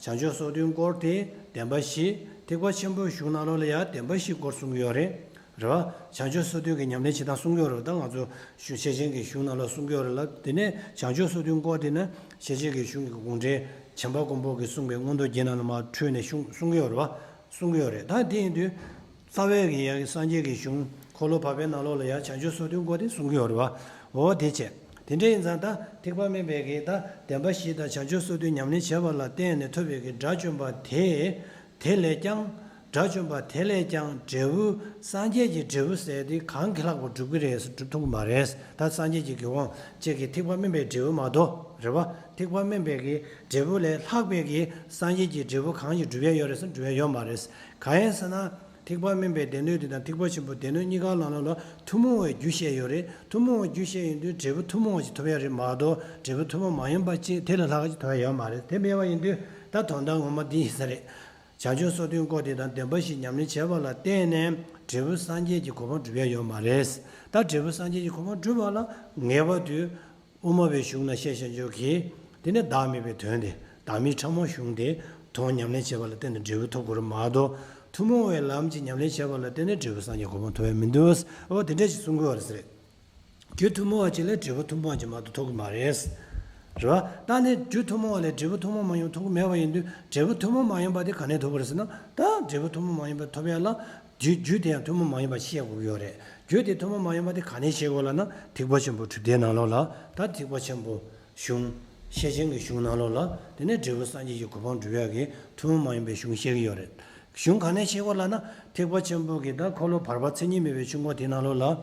བྱང་ཆུབ་སོ་བདུན་སྐོར་དེ་བདེན་པ་བཞི། ཐེག་པ་ཆེན་པོའི་གཞུང་ནང་ལོགས་ལ་ཡ་བདེན་པ་བཞི་སྐོར་གསུང་གི་ཡོད་རེད། རེད་བ། བྱང་ཆུབ་སོ་བདུན་གྱི་ཉམས་ལེན་བྱེད་སྟངས་གསུང་གི་ཡོད་རེད། ད་ང་ཚོ་གཞུང་ཤེར་ཕྱིན་གྱི་གཞུང་ནང་ལོགས་གསུང་གི་ཡོད་རེད་ལ། དེ་ནས་བྱང་ཆུབ་སོ་བདུན་སྐོར་དེ་ནི་ཤེར་ཕྱིན་གྱི་གཞུང་གི་དགོངས་འགྲེལ་བྱམས་པ་མགོན་པོ་གིས་གསུངས་པའི་མངོན་རྟོགས་རྒྱན་ནང་ལ་མར་འཕྲོས་ནས་གཞུང་གསུང་གི་ཡོད་རེད་བ། གསུང་གི་ཡོད་རེད། ད་དེ་ཡིན་དུས། རྩ་བའི་གི་ཡ་གི་སངས་རྒྱས་ཀྱི་གཞུང་འཁོར་ལོ་བར་པའི་ནང་ལོགས་ལ་ཡང་བྱང་ཆུབ་སོ་བདུན་སྐོར་དེ་གསུང་གི་ཡོད་རེད་བ། འོ་དེ་བྱས། དེ་འདྲ་ཡིན་ཙང་ད་ཐེག་པ་དམན་པའི་གི་ད་བདེན་པ་བཞི་དང་བྱང་ཆུབ་སོ་བདུན་ཉམས་ལེན་བྱས་པ་ལ་བརྟེན་ནས་ཐོབ་པའི་གི་དགྲ་བཅོམ་པ་དེ། དེ་ལས་ཀྱང་། དགྲ་བཅོམ་པ་དེ་ལས་ཀྱང་འབྲས་བུ་སངས་རྒྱས་ཀྱི་འབྲས་བུ་ཟེར་དེ་གང་གིས་ལྷག་པར་སྒྲུབ་ཀྱི་རེད་ཟེར། སྒྲུབ་ཐུབ་ཀྱི་མ་རེད། ད་སངས་རྒྱས་ཀྱི་གི་དབང་བཅས་ཀྱི་ཐེག་པ་དམན་པའི་འབྲས་བུ་མ་གཏོགས་རེད་བ། ཐེག་པ་དམན་པའི་གི་འབྲས་བུ་ལས་ལྷག་པའི་གི་སངས་རྒྱས་ཀྱི་འབྲས་བུ་གང་ཞིག་སྒྲུབ་ཡ་ཡོད་རེད་ཟེར། སྒྲུབ་ཡ་ཡོད་མ་རེད། གང་ཡིན་ཟེར་ན། ཐེག་པ་དམན་པའི་སྡེ་སྣོད་དེ་དང་ཐེག་པ་ཆེན་པོའི་སྡེ་སྣོད་གཉིས་ཀ་ནང་ལོགས་ལ་ཐུན་མོང་བའི་རྒྱུ་བཤད་ཡོད་རེད། ཐུན་མོང་བའི་རྒྱུ་བཤད་ཡོང་དུས་འབྲས་བུ་ཐུན་མོང་བ་ཞིག་ཐོབ་ཡ་རེད་མ་གཏོགས། འབྲས་བུ་ཐུན་མོང་མ་ཡིན་པ་ཅིག་དེ་ལས་ལྷག་པ་ཅིག་ཐོབ་ཡ་ཡོད་མ་རེད། དེ་མེད་པ་ཡིན་དུས་ད་དོན་དག་ངོ་མ་འདི་ཡིན་ས་རེད། བྱང་ཆུབ་སོ་བདུན་སྐོར་དེ་དང་བདེན་པ་བཞི་ཉམས་ལེན་བྱས་པ་ལ་བརྟེན་ནས་འབྲས་བུ་སངས་རྒྱས་ཀྱི་གོ་འཕང་སྒྲུབ་ཡ་ཡོད་མ་རེད། ད་འབྲས་བུ་སངས་རྒྱས་ཀྱི་གོ་འཕང་སྒྲུབ་པ་ལ་ངེས་པར་དུ། དབུ་མ་པའི་གཞུང་ན་བཤད་བྱང་ཆུབ་ཀྱི། དེ་ནས་བདག་མེད་པའི་དོན་དེ། བདག་མེད་ཕྲ་མོའི་གཞུང་དེ་དོན་ཉམས་ལེན་བྱས་པ་ལ་བརྟེན་ནས་འབྲས་བུ་ཐོབ་དགོས་རེད་མ་གཏོགས། ཐུན་མོང་བའི་ལམ་གྱི་ཉམས་ལེན་བྱས་པ་ལ་བརྟེན་ནས་འབྲས་བུ་སངས་རྒྱས་གོ་འཕང་ཐོབ་ཡ་མི་འདུག། འོ་དེ་འདྲ་ཞིག་གསུང་གི་ཡོད་རེད་ཟེར། རྒྱུ་ཐུན་མོང་བ་ཅིག་ལས་འབྲས་བུ་ཐུན་མོང་བ་ཅིག་མ་གཏོགས་ཐོབ་ཀྱི་མ་རེད། རེད་བ། ད་ནི་རྒྱུ་ཐུན་མོང་བ་ལས་འབྲས་བུ་ཐུན་མོང་མ་ཡིན་པ་ཐོབ་ཀྱི་མེད་པ་ཡིན་དུས། འབྲས་བུ་ཐུན་མོང་མ་ཡིན་པ་དེ་ག་ནས་ཐོབ་ཀྱི་རེད་ཟེར་ན། ད་འབྲས་བུ་ཐུན་མོང་མ་ཡིན་པ་ཐོབ་ཡ་ལ། རྒྱུ་རྒྱུ་དེ་ཡང་ཐུན་མོང་མ་ཡིན་པ་ཤེས་དགོས་ཀྱི་ཡོད་རེད། རྒྱུ་དེ་ཐུན་མོང་མ་ཡིན་པ་དེ་ག་ནས་ཤེས་དགོས་ལབ་ན། ཐེག་པ་ཆེན་པོ་གྲུབ་མཐའི་ནང་ལོགས་ལ། ད་ཐེག་པ་ཆེན་པོ་གཞུང་། ཤེར་ཕྱིན་གྱི་གཞུང་ནང་ལོགས་ལ། དེ་ནས་འབྲས་བུ་སངས་རྒྱས་ཀྱི་གོ་འཕང་སྒྲུབ་ཡག་གི་ཐུན་མོང་མ་ཡིན་པའི་གཞུང་བཤད་ཀྱི་ཡོད་རེད། གཞུང་ག་ནས་ཤེས་དགོས་ལབ་ན། ཐེག་པ་ཆེན་པོ་གི་ད་འཁོར་ལོ་བར་པ་མཚན་ཉིད་མེད་པའི་ཆོས་འཁོར་དེ་ནང་ལོགས་ལ།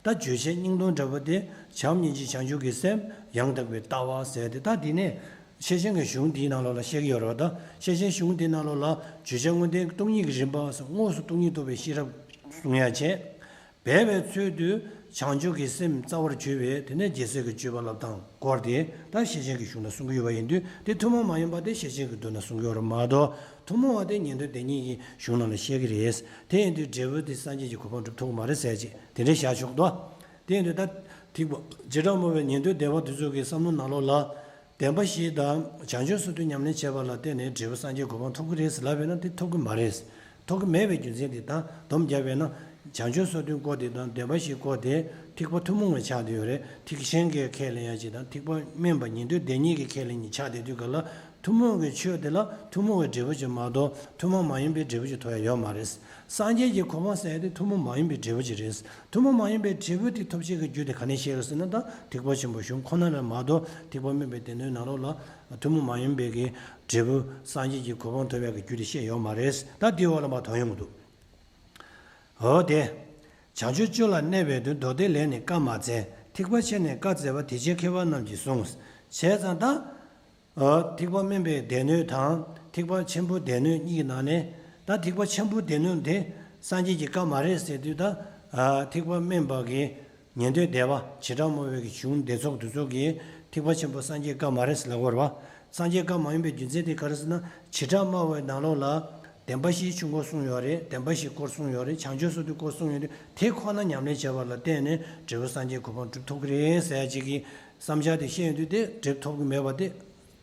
ད་བརྗོད་བྱའི་སྙིང་དོན་འདྲ་པོ་དེ། བྱམས་སྙིང་རྗེ་བྱང་ཆུབ་ཀྱི་སེམས། ཡང་དག་པའི་ལྟ་བ་ཟེར་ཏེ། ད་འདི་ནས་ཤེར་ཕྱིན་གྱི་གཞུང་འདིའི་ནང་ལོགས་ལ་བཤད་ཀྱི་ཡོད་རེད་བ། ད་ཤེར་ཕྱིན་གཞུང་འདིའི་ནང་ལོགས་ལ་བརྗོད་བྱ་དངོས་བསྟན་སྟོང་ཉིད་ཀྱི་རིམ་པ་སོགས་དངོས་སུ་སྟོང་ཉིད་རྟོགས་པའི་ཤེས་རབ་གསུང་ཡ་བྱས། སྦས་པའི་ཚུལ་དུ་བྱང་ཆུབ་ཀྱི་སེམས་རྩ་བར་གྱུར་པའི། དེ་ནས་རྒྱལ་སྲས་ཀྱི་སྤྱོད་པ་བསླབ་སྟངས་སྐོར་དེ་ད་ཤེར་ཕྱིན་གྱི་གཞུང་ན་གསུང་གི་ཡོད་པ་ཡིན་དུས། དེ་ཐུན་མོང་མ་ཡིན་པ་དེ་ཤེར་ཕྱིན་གྱི་མདོ་ན་གསུང་གི་ཡོད་རེད་མ་གཏོགས། ཐུན་མོང་བ་དེ་ཉན་ཐོས་སྡེ་གཉིས་ཀྱི་གཞུང་ནང་ལ་བཤད་ཀྱི་རེད། དེ་ཡིན་དུས་འབྲས་བུ་དེ་སངས་རྒྱས་ཀྱི་གོ་འཕང་སྒྲུབ་ཐུབ་ཀྱི་མ་རེད་ཟེར་ཅིག་དེ་འདྲ་བཞག་ཆོག་འདུག། དེ་ཡིན་དུས་ད་ཐེག་པ་བྱེ་བྲག་སྨྲ་བའི་ཉན་ཐོས་སྡེ་པ་དེ་ཚོ་གི་བསམ་བློ་ནང་ལོགས་ལ། བདེན་པ་བཞི་དང་བྱང་ཆུབ་སོ་བདུན་ཉམས་ལེན་བྱས་པ་ལ་བརྟེན་ནས་འབྲས་བུ་སངས་རྒྱས་གོ་འཕང་ཐོབ་ཀྱི་རེད་ཟེར་ལབ་པས་ན་དེ་ཐོབ་ཀྱི་མ་རེད། ཐོབ་ཀྱི་མེད་པའི་རྒྱུ་མཚན་དེ་ད་སྡོམ་བརྒྱབ་པས་ན། བྱང་ཆུབ་སོ་བདུན་སྐོར་དེ་དང་བདེན་པ་བཞི་སྐོར་དེ་ཐེག་པ་ཐུན་མོང་བའི་ཆ་དེ་ཡོད་རེད། ཐེག་ཆེན་གྱིས་ཁས་ལེན་ཡ་གཅིག་དང་ཐེག་པ་དམན་པ་ཉན་ཐོས་སྡེ་གཉིས་ཀྱིས་ཁས་ལེན་གཉིས་ཆགས་བསྡད་དུས་ག་ལ། ཐུན་མོང་གི་ཆོས་དེ་ལ་ཐུན་མོང་བའི་འབྲས་བུ་ཅིག་མ་གཏོགས་ཐུན་མོང་མ་ཡིན་པའི་འབྲས་བུ་ཅིག་ཐོབ་ཡ་ཡོད་མ་རེད། སངས་རྒྱས་ཀྱི་གོ་འཕང་ཟེར་ཡ་དེ་ཐུན་མོང་མ་ཡིན་པའི་འབྲས་བུ་ཅིག་རེད། ཐུན་མོང་མ་ཡིན་པའི་འབྲས་བུ་དེ་ཐོབ་བྱེད་ཀྱི་རྒྱུ་དེ་ག་ནས་བཤད་ཀྱི་ཟེར་ན། ད་ཐེག་པ་ཆེན་པོའི་གཞུང་ཁོ་ན་ལས་མ་གཏོགས། ཐེག་པ་དམན་པའི་སྡེ་སྣོད་ནང་ལོགས་ལ་ཐུན་མོང་མ་ཡིན་པའི་གི་འབྲས་བུ་སངས་རྒྱས་ཀྱི་གོ་འཕང་ཐོབ་ཡ་གི་རྒྱུ་དེ་བཤད་ཡོད་མ་རེད། ད་དེའི་འོག་ལ་མར་དོན་ཡོང་གི་འདུག་འོ་དེ། བྱང་ཆུབ་སྤྱོད་ལ་གནས་པའི་དོན། མདོ་སྡེ་ལས་ནི་བཀའ་མ་སྩལ། ཐེག་པ་ཆེ་ནས་བཀའ་སྩལ་པ། དེ་ཕྱིར་མཁས་པ་རྣམས་ཀྱིས་བཟུང་། བྱས་ཙང་ད། འོ། ཐེག་པ་དམན་པའི་སྡེ་སྣོད་དང་ཐེག་པ་ཆེན་པོའི་སྡེ་སྣོད་གཉིས་ཀྱི་ནང་ནས། ད་ཐེག་པ་ཆེན་པོའི་སྡེ་སྣོད་དེ་སངས་རྒྱས་ཀྱི་བཀའ་མ་རེད་ཟེར་དུས། ད་ཐེག་པ་དམན་པ་གི་ཉན་ཐོས་སྡེ་པ། བྱེ་བྲག་སྨྲ་བའི་གི་གཞུང་སྡེ་ཚོགས་དེ་ཚོ་གིས་ཐེག་པ་ཆེན་པོ་སངས་རྒྱས་བཀའ་མ་རེད་ཟེར་ལབ་ཀྱི་ཡོད་རེད་པ། སངས་རྒྱས་བཀའ་མ་ཡིན་པའི་རྒྱུ་མཚན་དེ་ག་རེ་ཟེར་ན། བྱེ་བྲག་སྨྲ་བའི་ནང་ལོགས་ལ་བདེན་པ་བཞིའི་ཆོས་འཁོར་གསུངས་ཡོད་རེད། བདེན་པ་བཞིའི་སྐོར་གསུངས་ཡོད་རེད། བྱང་ཆུབ་སེམས་དཔའི་སྐོར་གསུངས་ཡོད་རེད། དེ་ཁོ་ན་ཉམས་ལེན་བྱས་པ་ལ་བརྟེན་ནས་འབྲས་བུ་སངས་རྒྱས་གོ་འཕང་སྒྲུབ་ཐུབ་ཀྱི་རེད་ཟེར་ཡ་ཅིག་གི་བསམ་འཆར་དེ་བཤད་ཡོང་དུས། དེ་སྒྲུབ་ཐུབ་ཀྱི་མེད་པ་དེ་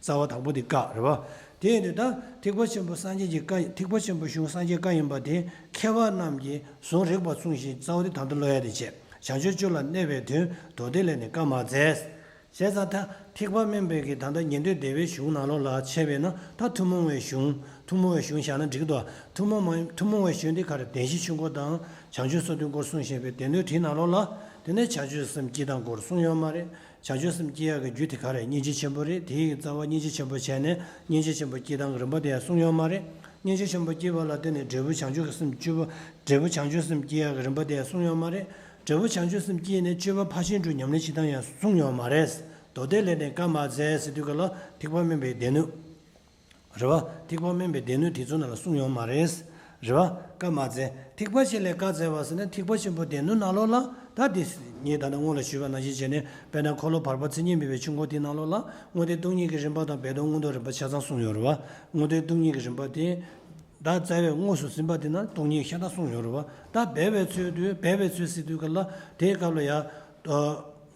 རྩ་བ་དང་པོ་དེ་བཀག་རེད་པ། དེ་ཡིན་དུས་ད་ཐེག་པ་ཆེན་པོ་སངས་རྒྱས་ཀྱི་བཀའ། ཐེག་པ་ཆེན་པོའི་གཞུང་སངས་རྒྱས་བཀའ་ཡིན་པ་དེ་མཁས་པ་རྣམས་ཀྱིས་བཟུང་རིགས་པ་མཚུངས་ཤིང་། རྩ་བ་དེ་ད་ལྟ་ཀློག་ཡ་དེ་བྱས། བྱང་ཆུབ་སྤྱོད་ལ་གནས་པའི་དོན། མདོ་སྡེ་ལས་ནི་བཀའ་མ་སྩལ། བྱས་ཙང་ད་ཐེག་པ་དམན་པའི་གི་ད་ལྟ་ཉན་ཐོས་སྡེ་པའི་གཞུང་ནང་ལོགས་ལ་བྱས་པས་ན། ད་ཐུན་མོང་བའི་གཞུང་། ཐུན་མོང་བའི་གཞུང་བཞག་ན་འགྲིག་གི་འདུག་ཐུན་མོང་མ་ཐུན་མོང་བའི་གཞུང་དེ་ག་རེ། བདེན་བཞིའི་ཆོས་འཁོར་དང་བྱང་ཆུབ་སེམས་དཔའི་སྐོར་གསུངས་བཞག་པའི་སྡེ་སྣོད་དེའི་ནང་ལོགས་ལ། དེ་ནས་བྱང་ཆུབ་སེམས་བསྐྱེད་སྟངས་སྐོར་གསུངས་ཡོད་མ་རེད། བྱང་ཆུབ་སེམས་བསྐྱེད་ཡག་གི་རྒྱུ་དེ་ག་རེ། སྙིང་རྗེ་ཆེན་པོ་རེད། དེའི་རྩ་བ་སྙིང་རྗེ་ཆེན་པོ་བྱས་ནས་སྙིང་རྗེ་ཆེན་པོ་བསྐྱེད་སྟངས་ཀྱི་རིམ་པ་དེ་ཡང་གསུངས་ཡོད་མ་རེད། སྙིང་རྗེ་ཆེན་པོ་བསྐྱེད་པ་ལ་བརྟེན་ནས་འབྲས་བུ་བྱང་ཆུབ་ཀྱི་སེམས་སྤྱོད་པ། འབྲས་བུ་བྱང་ཆུབ་སེམས་བསྐྱེད་ཡག་གི་རིམ་པ་དེ་ཡང་གསུངས་ཡོད་མ་རེད། འབྲས་བུ་བྱང་ཆུབ་སེམས་བསྐྱེད་ནས་སྤྱོད་པ་ཕར་ཕྱིན་དྲུག་ཉམས་ལེན་བྱེད་སྟངས་ཡང་གསུངས་ཡོད་མ་རེད། མདོ་སྡེ་ལས་ནི་བཀའ་མ་སྩལ་ཟེར་དུས་ག་ལ་ཐེག་པ་དམན་པའི་སྡེ་སྣོད། རེད་པ། ཐེག་པ་དམན་པའི་སྡེ་སྣོད་དེ་ཚོ་ནང་ལ་གསུངས་ཡོད་མ་རེད། རེད་པ། བཀའ་མ་སྩལ། ཐེག་པ་ཆེ་ལས་བཀའ་སྩལ་པ་ཟེར་ན། ཐེག་པ་ཆེན་པོའི་སྡེ་སྣོད་ནང་ལོགས་ལ། ད་དེ་ངས་ད་ལྟ་སྔོན་ལ་ཞུས་པ་ནང་བཞིན་བྱས་ནས། དཔེར་ན་འཁོར་ལོ་བར་པ་མཚན་ཉིད་མེད་པའི་ཆོས་འཁོར་དེའི་ནང་ལོགས་ལ་དངོས་བསྟན་སྟོང་ཉིད་ཀྱི་རིམ་པ་དང་སྦས་དོན་མངོན་རྟོགས་རིམ་པ་ཆ་ཚང་གསུངས་ཡོད་རེད་པ། དངོས་བསྟན་སྟོང་ཉིད་ཀྱི་རིམ་པ་དེ། ད་རྩ་བའི་དངོས་སུ་ཟིན་པ་དེ་ན་སྟོང་ཉིད་ཤ་སྟག་གསུངས་ཡོད་རེད་པ། ད་སྦས་པའི་ཚུལ་དུ། སྦས་པའི་ཚུལ་ཟེར་དུས་ག་ལ་དེའི་སྐབས་ལ་ཡ།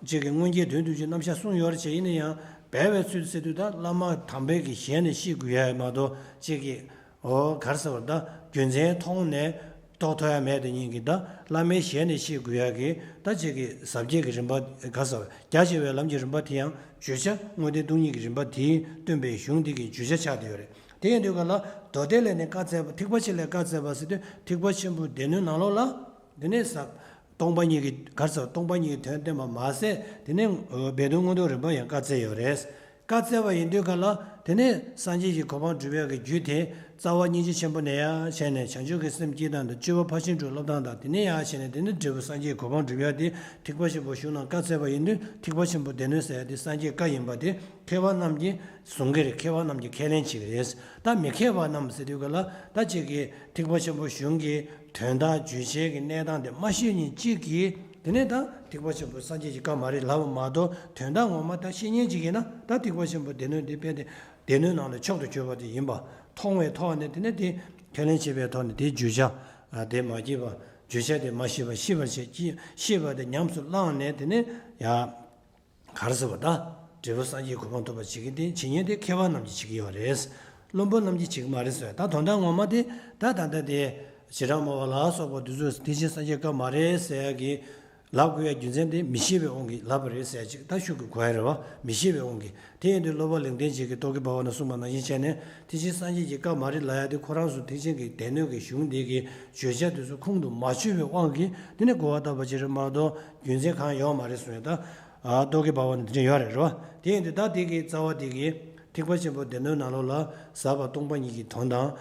ཅིག་གི་སྔོན་གྱི་དོན་བསྡུ་བྱེད་རྣམ་གཞག་གསུངས་ཡོད་རེད་བྱས། ཡིན་ན་ཡང་སྦས་པའི་ཚུལ་ཟེར་དུས་ད་བླ་མ་དམ་པའི་གི་ཞལ་ནས་ཤེས་དགོས་ཡ་མ་གཏོགས། ཅིག་གི། འོ། ག་རེ་ཟེར་བ། ད་རྒྱུ་མཚན་མཐོང་ནས་རྟོགས་ཐུབ་ཡ་མེད་དེ་ཉིད་ཀྱི། ད་བླ་མའི་ཞལ་ནས་ཤེས་དགོས་ཡ་གི། ད་ཅིག་གི་ཟབ་རྒྱས་ཀྱི་རིམ་པ། ག་རེ་ཟེར་བ། རྒྱ་ཆེ་བའི་ལམ་གྱི་རིམ་པ་དེ་ཡང་བརྗོད་བྱ་དངོས་བསྟན་སྟོང་ཉིད་ཀྱི་རིམ་པ་དེས་སྟོན་པའི་གཞུང་འདི་གི་བརྗོད་བྱ་ཆགས་བསྡད་ཡོད་རེད། དེ་ཡིན་དུས་ག་ལ་མདོ་སྡེ་ལས་ནི་བཀའ་སྩལ་པ། ཐེག་པ་ཆེ་ལས་བཀའ་སྩལ་པ་ཟེར་དུས་ཐེག་པ་ཆེན་པོའི་སྡེ་སྣོད་ནང་ལོགས་ལ། དེ་ནས་ས། སྟོང་པ་ཉིད་ཀྱི། ག་རེ་ཟེར། སྟོང་པ་ཉིད་ཀྱི་དོན་བསྟན་པ་མ་ཟད། དེ་ནས་སྦས་དོན་མངོན་རྟོགས་རིམ་པ་ཡང་བཀའ་སྩལ་ཡོད་རེད། བཀའ་སྩལ་བ་ཡིན་དུས་ག་ལ། དེ་ནས་སངས་རྒྱས་ཀྱི་གོ་འཕང་སྒྲུབ་ཡག་གི་རྒྱུ་དེ་རྩ་བ་སྙིང་རྗེ་ཆེན་པོ་ནས་ཡར་བྱས་ནས་བྱང་ཆུབ་ཀྱི་སེམས་བསྐྱེད་སྟངས་དང་། སྤྱོད་པ་ཕར་ཕྱིན་དྲུག་སློབ་སྟངས་དང་། དེ་ནས་ཡར་བྱས་ནས་དེ་ནས་འབྲས་བུ་སངས་རྒྱས་ཀྱི་གོ་འཕང་སྒྲུབ་ཡག་དེ་ཐེག་པ་ཆེན་པོའི་གཞུང་ནང་བཀའ་སྩལ་བ་ཡིན་དུས། ཐེག་པ་ཆེན་པོའི་སྡེ་སྣོད་ཟེར་ཡག་དེ་སངས་རྒྱས་བཀའ་ཡིན་པ་དེ་མཁས་པ་རྣམས་ཀྱིས་བཟུང་གི་རེད། མཁས་པ་རྣམས་ཀྱིས་ཁས་ལེན་བྱེད་ཀྱི་རེད། ད་མི་མཁས་པ་རྣམས་ཟེར་དུས་ག་ལ། ད་ཅིག་གི་ཐེག་པ་ཆེན་པོའི་གཞུང་གི་དོན་དག་བརྗོད་བྱའི་གི་གནས་སྟངས་དེ་མ་ཤེས་མཁན་གཅིག་གིས། དེ་ནས་ད་ཐེག་པ་ཆེན་པོ་སངས་རྒྱས་ཀྱི་བཀའ་མ་རེད་ལབ་པ་མ་གཏོགས། དོན་དག་ངོ་མ་ད་ཤེས་མཁན་གཅིག་ཡིན་ན། ད་ཐེག་པ་ཆེན་པོའི་སྡེ་སྣོད་འདི་དཔེ་དེ་སྡེ་སྣོད་ནང་ལ་མཆོག་ཏུ་གྱུར་པ་དེ་ཡིན་པ་མཐོང་བའི་ཐོག་ནས། དེ་ནས་དེ་ཁས་ལེན་བྱེད་པའི་ཐོག་ནས། དེ་བརྗོད་བྱ་དེ་མ་སྐྱེས་པ། བརྗོད་བྱ་དེ་མ་ཤེས་པ། ཤེས་པར་བྱེད་ཀྱི། ཤེས་པ་དེ་ཉམས་སུ་བླངས་ནས། དེ་ནས་ཡ། ག་རེ་ཟེར་བ། ད་འབྲས་བུ་སངས་རྒྱས་གོ་འཕང་ཐོབ་པར་བྱེད་མཁན་དེ། བྱེད་མཁན་དེ་མཁས་པ་རྣམས་ཀྱིས་བྱེད་ཀྱི་ཡོད་རེད། བླུན་པོ་རྣམས་ཀྱིས་བྱེད་ཀྱི་མ་རེད་ཟེར། ད་དོན་དག་ངོ་མ་དེ། ད་ད་ལྟ་དེ་བྱེ་བྲག་སྨྲ་བ་ལ་སོགས་པ་འདི་ཚོས་ཐེག་ཆེན་སངས་རྒྱས་བཀའ་མ་རེད་ཟེར་ཡག་གི་ལབ་དགོས་ཡག་རྒྱུ་མཚན་དེ། མི་ཤེས་པའི་དབང་གིས་ལབ་པ་རེད་ཟེར་ཡག་ཅིག་ད་ཤོད་དགོས་ཀྱི་ཡོད་རེད་པ། མི་ཤེས་པའི་དབང་གིས། དེ་ཡིན་དུས་སློབ་དཔོན་ལེགས་ལྡན་འབྱེད་ཀྱིས་རྟོག་གེ་བྷ་བ་ན་གསུངས་པ་ནང་བཞིན་བྱས་ནས། ཐེག་ཆེན་སངས་རྒྱས་ཀྱི་བཀའ་མ་རེད་ལབ་ཡག་དེ་ཁོ་རང་ཚོ་ཐེག་ཆེན་གྱི་སྡེ་སྣོད་ཀྱི་གཞུང་དེ་གི་བརྗོད་བྱ་དེ་ཚོ་ཁུངས་དུ་མ་ཆུད་པའི་དབང་གིས། དེ་ནས་གོ་བ་བཏབ་པ་ཅིག་རེད་མ་གཏོགས་རྒྱུ་མཚན་གང་ཡང་ཡོད་མ་རེད་གསུངས་ཡ། ད། ཨ། རྟོག་གེ་བྷ་བ་ན་དེ་འདྲ་ཡོད་རེད། རེད་པ། དེ་ཡིན་དུས་ད་དེ་གི་རྩ་བ་དེ་གི་ཐེག་པ་ཆེན་པོའི་སྡེ་སྣོད་ནང་ལོགས་ལ་ཟབ་པ་སྟོང་པ་ཉིད་ཀྱི་དོན་དང་།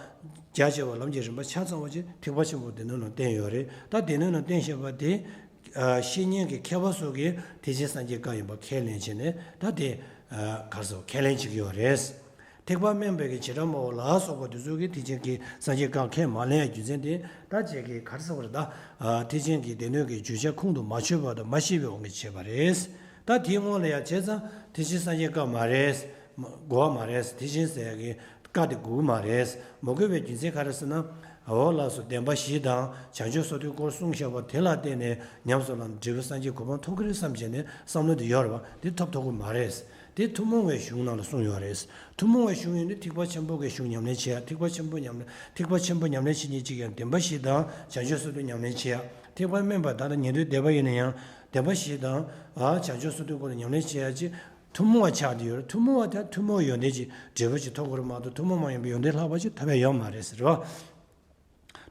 རྒྱ་ཆེ་བ་ལམ་གྱི་རིམ་པ་ཆ་ཚང་བ་ཅིག་ཐེག་པ་ཆེན་པོའི་སྡེ་སྣོད་ནང་བསྟན་ཡོད་རེད། ད་སྡེ་སྣོད་ནང་བསྟན་བཞག་པ་དེ། ཨ། ཤེས་མཁན་གྱི་མཁས་པ་ཚོ་གིས་ཐེག་ཆེན་སངས་རྒྱས་བཀའ་ཡིན་པ་ཁས་ལེན་བྱས་ནས། ད་དེ། ཨ། ག་རེ་ཟེར། ཁས་ལེན་བྱེད་ཀྱི་ཡོད་རེད། ཐེག་པ་དམན་པའི་གི་བྱེ་བྲག་སྨྲ་བ་ལ་སོགས་པ་དེ་ཚོ་གིས་ཐེག་ཆེན་གྱི་སངས་རྒྱས་བཀའ་ཁས་མ་ལེན་ཡ་རྒྱུ་མཚན་དེ། ད་ཅིག་གི་ག་རེ་ཟེར་བ་རེད། ད། ཨ། ཐེག་ཆེན་གྱི་སྡེ་སྣོད་ཀྱི་བརྗོད་བྱ་ཁུངས་དུ་མ་ཆུད་པ་དང་མ་ཤེས་པའི་དབང་གིས་བྱས་པ་རེད། ད་དེའི་སྔོན་ལ་ཡ། བྱས་ཙང་ཐེག་ཆེན་སངས་རྒྱས་བཀའ་མ་རེད། གོ་བ་མ་རེད། ཐེག་ཆེན་ཟེར་ཡ་གི་བཀའ་དེ་དགོས་ཀྱི་མ་རེད། མ་དགོས་པའི་རྒྱུ་མཚན་ག་རེ་ཟེར་ན། འོ་ལགས་སོ། བདེན་པ་བཞི་དང་བྱང་ཆུབ་སོ་ཐར་སྐོར་གསུངས་བཞག་པ་དེ་ལ་བརྟེན་ནས་ཉམས་སུ་བླངས་ནས་འབྲས་བུ་སངས་རྒྱས་གོ་འཕང་ཐོབ་ཀྱི་རེད་བསམ་བྱས་ནས་བསམ་བློ་དེ་ཡོད་རེད་པ། དེ་ཐོབ་ཐུབ་ཀྱི་མ་རེད། དེ་ཐུན་མོང་བའི་གཞུང་ནང་ལ་གསུངས་ཡོད་རེད། ཐུན་མོང་བའི་གཞུང་ཡིན་དུས་ཐེག་པ་ཆེན་པོ་གི་གཞུང་ཉམས་ལེན་བྱེད་ཡ། ཐེག་པ་ཆེན་པོ་ཉམས་ལེན། ཐེག་པ་ཆེན་པོ་ཉམས་ལེན་བྱེད་མཁན་གཅིག་ཡང་བདེན་པ་བཞི་དང་བྱང་ཆུབ་སོ་ཐར་ཉམས་ལེན་བྱེད་ཡ། ཐེག་པ་དམན་པ་ད་ལྟ་ཉན་ཐོས་སྡེ་པ་ཡིན་ན་ཡང་བདེན་པ་བཞི་དང་། ཨ། བྱང་ཆུབ་སོ་ཐར་སྐོར་ལ་ཉམས་ལེན་བྱེད་ཡ་ཅིག་ཐུན་མོང་བ་ཆགས་བསྡད་ཡོད་རེད། ཐུན་མོང་བ་དང་ཐུན་མོང་ཡོན་ཏན་གྱི་འབྲས་བུ་ཅིག་ཐོབ་དགོས་རེད་མ་གཏོགས། ཐུན་མོང་མ་ཡིན་པའི་ཡོན་ཏན་ལྷག་པ་ཅིག་ཐོབ་ཡ་ཡོད་མ་རེད་ཟེར་བ།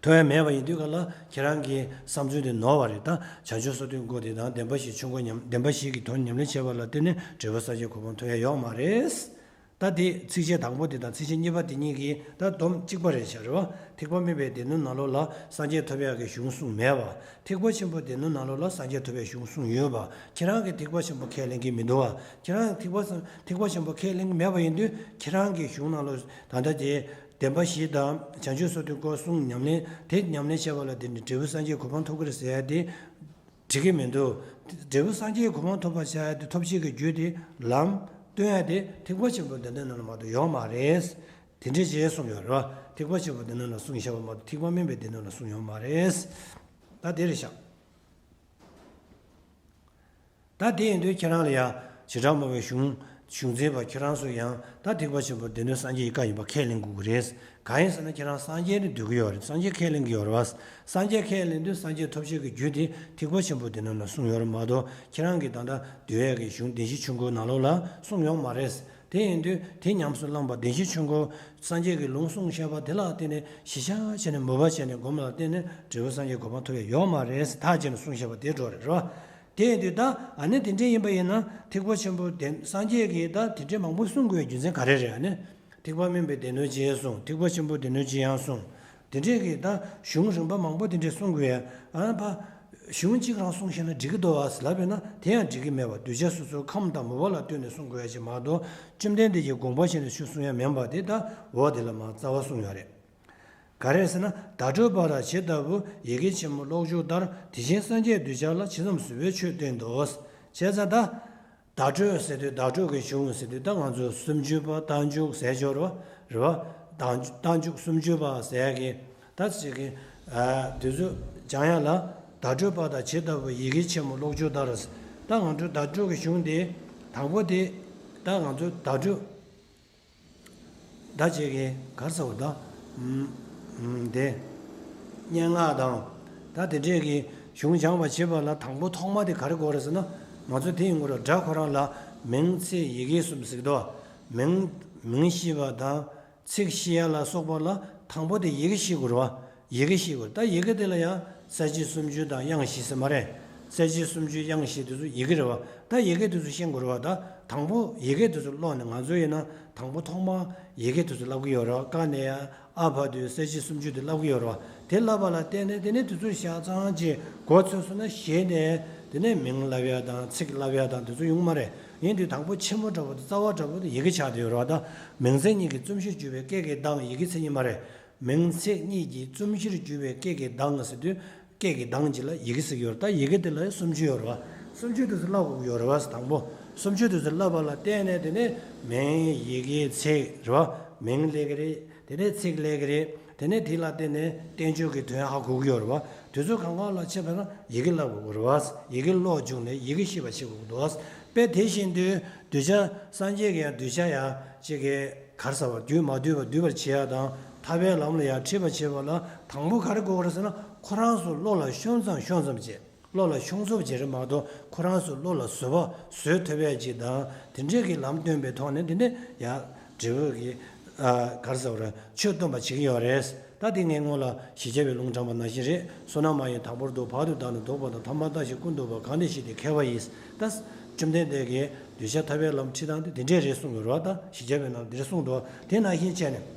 ཐོབ་ཡ་མེད་པ་ཡིན་དུས་ག་ལ་ཁྱེད་རང་གི་བསམ་ཚུལ་དེ་ནོར་བ་རེད། ད་བྱང་ཆུབ་སོ་ཐུན་དགོས་དེ་དང་བདེན་པ་བཞི་ཆོས་འཁོར་ཉམས། བདེན་པ་བཞི་གི་དོན་ཉམས་ལེན་བྱས་པ་ལ་བརྟེན་ནས་འབྲས་བུ་སངས་རྒྱས་གོ་འཕང་ཐོབ་ཡ་ཡོད་མ་རེད། ད་དེ་ཚིགས་བཅད་དང་པོ་དེ་དང་ཚིགས་བཅད་གཉིས་པ་དེ་གཉིས་ཀྱིས་ད་སྡོམ་གཅིག་པ་རེད་ཤག་རེད་བ། ཐེག་པ་དམན་པའི་སྡེ་སྣོད་ནང་ལོགས་ལ་སངས་རྒྱས་ཐོབ་ཡག་གི་གཞུང་གསུངས་མེད་པ། ཐེག་པ་ཆེན་པོའི་སྡེ་སྣོད་ནང་ལོགས་ལ་སངས་རྒྱས་ཐོབ་ཡག་གཞུང་གསུངས་ཡོད་པ། ཁྱེད་རང་གིས་ཐེག་པ་ཆེན་པོ་ཁས་ལེན་གྱི་མི་འདུག་བ། ཁྱེད་རང་ཐེག་པ་ཆེན། ཐེག་པ་ཆེན་པོ་ཁས་ལེན་གྱི་མེད་པ་ཡིན་དུས། ཁྱེད་རང་གི་གཞུང་ནང་ལོགས་ད་ལྟ་དེ་བདེན་པ་བཞི་དང་བྱང་ཆུབ་སོ་ཐུན་སྐོར་གསུམ་ཉམས་ལེན། དེ་ཉམས་ལེན་བྱས་པ་ལ་བརྟེན་ནས་འབྲས་བུ་སངས་རྒྱས་གོ་འཕང་ཐོབ་ཀྱི་རེད་ཟེར་ཡ་དེ་འགྲིག་གི་མི་འདུག། འབྲས་བུ་སངས་རྒྱས་གོ་འཕང་ཐོབ་པར་བྱ་ཡ་དེ་ཐོབ་བྱེད་ཀྱི་རྒྱུ་དེ་ལམ་སྟོན་ཡ་དེ་ཐེག་པ་ཆེན་པོའི་སྡེ་སྣོད་ནང་ལ་མ་གཏོགས་ཡོད་མ་རེད། དེ་འདྲས་ཅེས་གསུངས་ཡོད་རེད་བ། ཐེག་པ་ཆེན་པོའི་སྡེ་སྣོད་ལ་གསུངས་བཞག་པ་མ་གཏོགས་ཐེག་པ་དམན་པའི་སྡེ་སྣོད་ལ་གསུངས་ཡོད་མ་རེད། ད་དེ་རེད་ཤག། ད་དེ་ཡིན་དུས་ཁྱེད་རང་ལ་ཡ་བྱེ་བྲག་སྨྲ་བའི་གཞུང་གཞུང་འཛིན་པ་ཁྱེད་རང་ཚོ་ཡང་ད་ཐེག་པ་ཆེན་པོའི་སྡེ་སྣོད་སངས་རྒྱས་ཀྱི་བཀའ་ཡིན་པ་ཁས་ལེན་དགོས་ཀྱི་རེད། གང་ཡིན་ཟེར་ན་ཁྱེད་རང་སངས་རྒྱས་ནི་འདོད་ཀྱི་ཡོད་རེད། སངས་རྒྱས་ཁས་ལེན་གྱི་ཡོད་རེད་བ། སངས་རྒྱས་ཁས་ལེན་དུས་སངས་རྒྱས་ཐོབ་བྱེད་ཀྱི་རྒྱུ་དེ་ཐེག་པ་ཆེན་པོའི་སྡེ་སྣོད་ལ་གསུངས་ཡོད་རེད་མ་གཏོགས། ཁྱེད་རང་གིས་ད་ལྟ་འདོད་ཡས་ཀྱི་གཞུང་བདེན་བཞིའི་ཆོས་འཁོར་ནང་ལོགས་ལ་གསུངས་ཡོད་མ་རེད། དེ་ཡིན་དུས་དེ་ཉམས་སུ་བླངས་པ་བདེན་བཞིའི་ཆོས་འཁོར་སངས་རྒྱས་ཀྱིས་ལུང་གསུངས་བཞག་པ་དེ་ལ་བརྟེན་ནས་གཞི་བཞག་བྱས་ནས་མོས་པ་བྱས་ནས་སྒོམ་ལ་བརྟེན་ནས་འབྲས་བུ་སངས་རྒྱས་གོ་འཕང་ཐོབ་ཡས་ཡོད་མ་རེད་ཟེར་ཐག་བཅད་ནས་གསུངས་བཞག་པ་དེ་འགྲོ་རེད་རོ། དེ་ཡིན་དུས་ད་ཨ་ནི་དེ་འདྲ་ཡིན་པ་ཡིན་ན་ཐེག་པ་ཆེན་པོ་དེ་སངས་རྒྱས་ཀྱིས་ད་དེ་འདྲའི་མང་པོ་གསུང་དགོས་རྒྱུ་མཚན་ག་རེ་རེད། ཨ་ནི་ཐེག་པ་དམན་པའི་སྡེ་སྣོད་ཅིག་གསུངས། ཐེག་པ་ཆེན་པོའི་སྡེ་སྣོད་ཅིག་ཡང་གསུངས། དེ་འདྲས་ཀྱི་ད་གཞུང་རིམ་པ་མང་པོ་དེ་འདྲས་གསུང་དགོས་ཡ། ཨ་ཕ། གཞུང་གཅིག་རང་གསུང་ཤེས་ན་འགྲིག་གི་འདུག་ཨ་ཟེར་ལབ་པས་ན་དེ་ཡང་འགྲིག་གི་མེད་པ། གདུལ་བྱ་སོ་སོའི་ཁམས་དང་མོས་པ་ལ་ལྟོས་ནས་གསུང་དགོས་ཡ་ཅིག་མ་གཏོགས། བཅོམ་ལྡན་འདས་ཀྱིས་དགོངས་པ་བཞེས་ནས་ཆོས་གསུང་ཡ་མིན་པ་དེ་ད་འོག་དེ་ལ་མར་རྩ་བ་གསུངས་ཡོད་རེད། ག་རེ་ཟེར་ན། བརྡ་སྤྲོད་པ་དང་ཇི་ལྟ་བུ་ཡི་གེ་ཆེན་མོ་ཀློག་ཆོག་ལྟར། དེ་བཞིན་སངས་རྒྱས་གདུལ་བྱ་ལ། ཇི་ཙམ་བཟོད་པས་ཆོས་བསྟན་ཏོ། བྱས་ཙང་ད། བརྡ་སྤྲོད་ཟེར་དུས་བརྡ་སྤྲོད་ཀྱི་གཞུང་ཟེར་དུས་ད་ང་ཚོ་སུམ་ཅུ་པ་རྟགས་འཇུག་ཟེར་ཆོག་རེད་བ། རེད་བ། རྟགས་རྟགས་འཇུག་སུམ་ཅུ་པ་ཟེར་ཡ་གི་ད་ཅིག་གི་དུས་ཚོད་སྦྱང་ཡ་ལ་བརྡ་སྤྲོད་པ་དང་ཇི་ལྟ་བུ་ཡི་གེ་ཆེན་མོ་ཀློག་ཆོག་ལྟར། ད་ང་ཚོ་བརྡ་སྤྲོད་ཀྱི་གཞུང་དེ་དང་པོ་དེ་ད་ང་ཚོ་བརྡ་སྤྲོད། ད་ཅིག་གི་ག་རེ་ཟེར་བ་ད། ཨུམ། ཨུམ། དེ། སྙན་ངག་དང་། ད་དེ་འདྲས་ཀྱི་གཞུང་སྦྱང་བ་བྱེད་པ་ལ་དང་པོ་ཐོག་མ་དེ་ག་རེ་དགོས་རེད་ཟེར་ན། ང་ཚོ་དེ་ཡིན་དགོས་རེད། སྒྲ་ཁོ་རང་ལ་མིང་ཚིག་ཡི་གེ་གསུམ་ཟེར་གི་འདུག། མིང་། མིང་ཤེས་པ་དང་། ཚིག་ཤེས་ཡ་ལ་སོགས་པ་ལ་དང་པོ་དེ་ཡི་གེ་ཤེས་དགོས་རེད་བ། ཡི་གེ་ཤེས་དགོས། ད་ཡི་གེ་དེ་ལ་ཡང་གསལ་བྱེད་སུམ་ཅུ་དང་དབྱངས་བཞི་ཟེར་མ་རེད། གསལ་བྱེད་སུམ་ཅུ་དབྱངས་བཞི་དེ་ཚོ་ཡི་གེ་རེད་བ། ད་ཡི་གེ་དེ་ཚོ་ཤེས་དགོས་རེད་བ། ད་དང་པོ་ཡི་གེ་དེ་ཚོ་ཀློག་ནས་ང་ཚོ་ཡིན་ན་དང་པོ་ཐོག་མ་ཡི་གེ་དེ་ཚོ་བསླབ་ཀྱི་ཡོད་རེད་བ། ཀ་ནས་ཡ་ཨ་བར་དུ་གསལ་བྱེད་སུམ་ཅུ་དེ་བསླབ་ཀྱི་ཡོད་རེད་བ། དེ་བསླབ་པ་ལ་བརྟེན་ནས་དེ་ནས་དེ་ཚོ་ཞག་ཚང་ཅིག་མགོ་ཚོས་སོང་ན་གཞི་ནས་དེ་ནས་མིང་བསླབ་ཡ་དང་ཚིག་བསླབ་ཡ་དང་དེ་ཚོ་ཡོང་མ་རེད། ཡིན་དུས་དང་པོ་ཆེན་མོ་འདྲ་པོ་དེ་རྩ་བ་འདྲ་པོ་དེ་ཡི་གེ་ཆགས་བསྡད་ཡོད་རེད་བ། ད་མིང་ཚིག་གཉིས་ཀྱི་རྩོམ་གཞིར་གྱུར་པའི་སྐད་ཀྱི་གདངས། ཡི་གེ་མཚན་ཉིད་མ་རེད། མིང་ཚིག་གཉིས་ཀྱི་རྩོམ་གཞིར་གྱུར་པའི་སྐད་ཀྱི་གདངས་ཟེར་དུས། སྐད་ཀྱི་གདངས་ཀྱི་ལ་ཡི་གེ་ཟེར་གྱི་ཡོད་རེད། ད་ཡི་གེ་དེ་ལ་སུམ་ཅུ་ཡོད་རེད་བ། སུམ་ཅུ་དེ་ཚོ་བསླབ་དགོས་ཀྱི་ཡོད་རེད་བ། དང་པོ་སུམ་ཅུ་དེ་ཚོ་བསླབ་པ་ལ་བརྟེན་ནས་དེ་ནས་མིང་། ཡི་གེ། ཚིག་རེད་བ། མིང་སླེབས་ཀྱི་རེད། དེ་ནས་ཚིག་སླེབས་ཀྱི་རེད། དེ་ནས་དེ་ལ་བརྟེན་ནས་བསྟན་བཅོས་ཀྱི་དོན་ཧ་གོ་གི་ཡོད་རེད་བ། དེ་ཚོ་གང་ག་ལ་བྱེད་པ་ན་ཡི་གེ་བསླབ་དགོས་ཀྱི་རེད་བ། ཡི་གེ་ཀློག་བཅུག་ནས་ཡི་གེ་ཤེས་པ་བྱེད་དགོས་ཀྱི་འདུག་བ། དཔེ་དེ་བཞིན་དུ་གདུལ་བྱ་སངས་རྒྱས་ཀྱི་ཡང་གདུལ་བྱ་ཡང་ཅིག་གི་ག་རེ་ཟེར་བ། འདུས་མ་འདུས་པ་འདུས་པར་བྱེད་ཡ་དང་ཐར་པའི་ལམ་ལ་ཡང་ཁྲིད་པར་བྱེད་པ་ལ་དང་པོ་ག་རེ་དགོས་ཀྱི་རེད་ཟེར་ན། ཁོ་རང་ཚོ་བློ་ལ་ཤོང་ཙམ་ཤོང་ཙམ་བྱེད། བློ་ལ་ཤོང་ཚུལ་བྱེད་རེད་མ་གཏོགས། ཁོ་རང་ཚོ་བློ་ལ་བཟོད་པ་བཟོད་ཐུབ་ཡ་ཅིག་དང་། དེ་འདྲས་ཀྱི་ལམ་སྟོན་པའི་ཐོག་ནས་དེ་འདྲས་ཡང་འབྲས་བུ་གི་ཨ་ག་རེ་ཟེར་བ་རེད། ཆོས་སྟོན་པ་བྱེད་ཀྱི་ཡོད་རེད། ད་དེ་ངས་སྔོན་ལ་ཞེས་བྱ་བའི་ལུང་དྲངས་པ་ནང་བཞིན་རེད། བསོད་ནམས་མ་ཡིན་དང་པོར་བསྡུ། བར་དུ་བདག་ནི་བཟློག་པ་དང་། ཐ་མ་ལྟ་ཞིག་ཀུན་བསྡུ་བ། གང་དེ་བཞིན་དེ་མཁས་པ་ཡིས། ད་བཅོམ་ལྡན་འདས་ཀྱིས་གདུལ་བྱ་ཐར་པའི་ལམ་ཁྲིད་སྟངས་དེ་དེ་འདྲས་རེད་གསུངས་ཡོད་རེད་བ། ད་ཞེས་བྱ་བའི་ནང་དེ་འདྲས་གསུངས་འདུག། དེ་ནང་བཞིན་བྱས་ནས།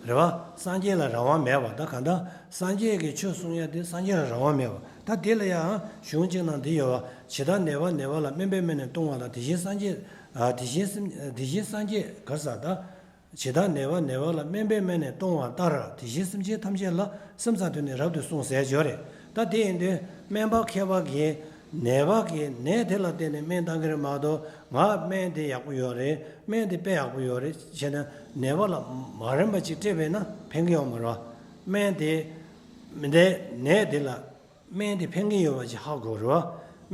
རེད་བ། སངས་རྒྱས་ལ་རང་དབང་མེད་པ། ད་གང་ལྟར་སངས་རྒྱས་ཀྱི་ཆོས་གསུང་ཡ་དེ་སངས་རྒྱས་ལ་རང་དབང་མེད་པ། ད་དེ་ལ་ཡང་གཞུང་གཅིག་ནང་འདི་ཡོད་བ། ཇི་ལྟར་ནད་པ་ནད་པ་ལ། སྨན་པས་སྨན་ནི་གཏོང་བ་ལྟར། དེ་བཞིན་སངས་རྒྱས། ཨ། དེ་བཞིན་སེམས། དེ་བཞིན་སངས་རྒྱས་ག་རེ་ཟེར་ད། ཇི་ལྟར་ནད་པ་ནད་པ་ལ། སྨན་པས་སྨན་ནི་གཏོང་བ་ལྟར། དེ་བཞིན་སེམས་ཅན་ཐམས་ཅད་ལ། སེམས་ཙམ་དུ་ནི་རབ་ཏུ་གསུངས་ཟེར་ཡོད་རེད། ད་དེ་ཡིན་དུས་སྨན་པ་མཁས་པ་གིས་ནད་པ་གི་ནད་དེ་ལ་བརྟེན་ནས་སྨན་བཏང་གི་རེད་མ་གཏོགས། ང་སྨན་དེ་ཡག་པོ་ཡོད་རེད། སྨན་དེ་དཔེ་ཡག་པོ་ཡོད་རེད་བྱས་ན། ནད་པ་ལ་མ་རན་པ་ཅིག་སྤྲད་པས་ན་ཕན་གི་ཡོད་མ་རེད་བ། སྨན་དེ་མི་འདའི་ནད་དེ་ལ་སྨན་དེ་ཕན་གི་ཡོད་པ་ཅིག་ཧ་གོ་རེད་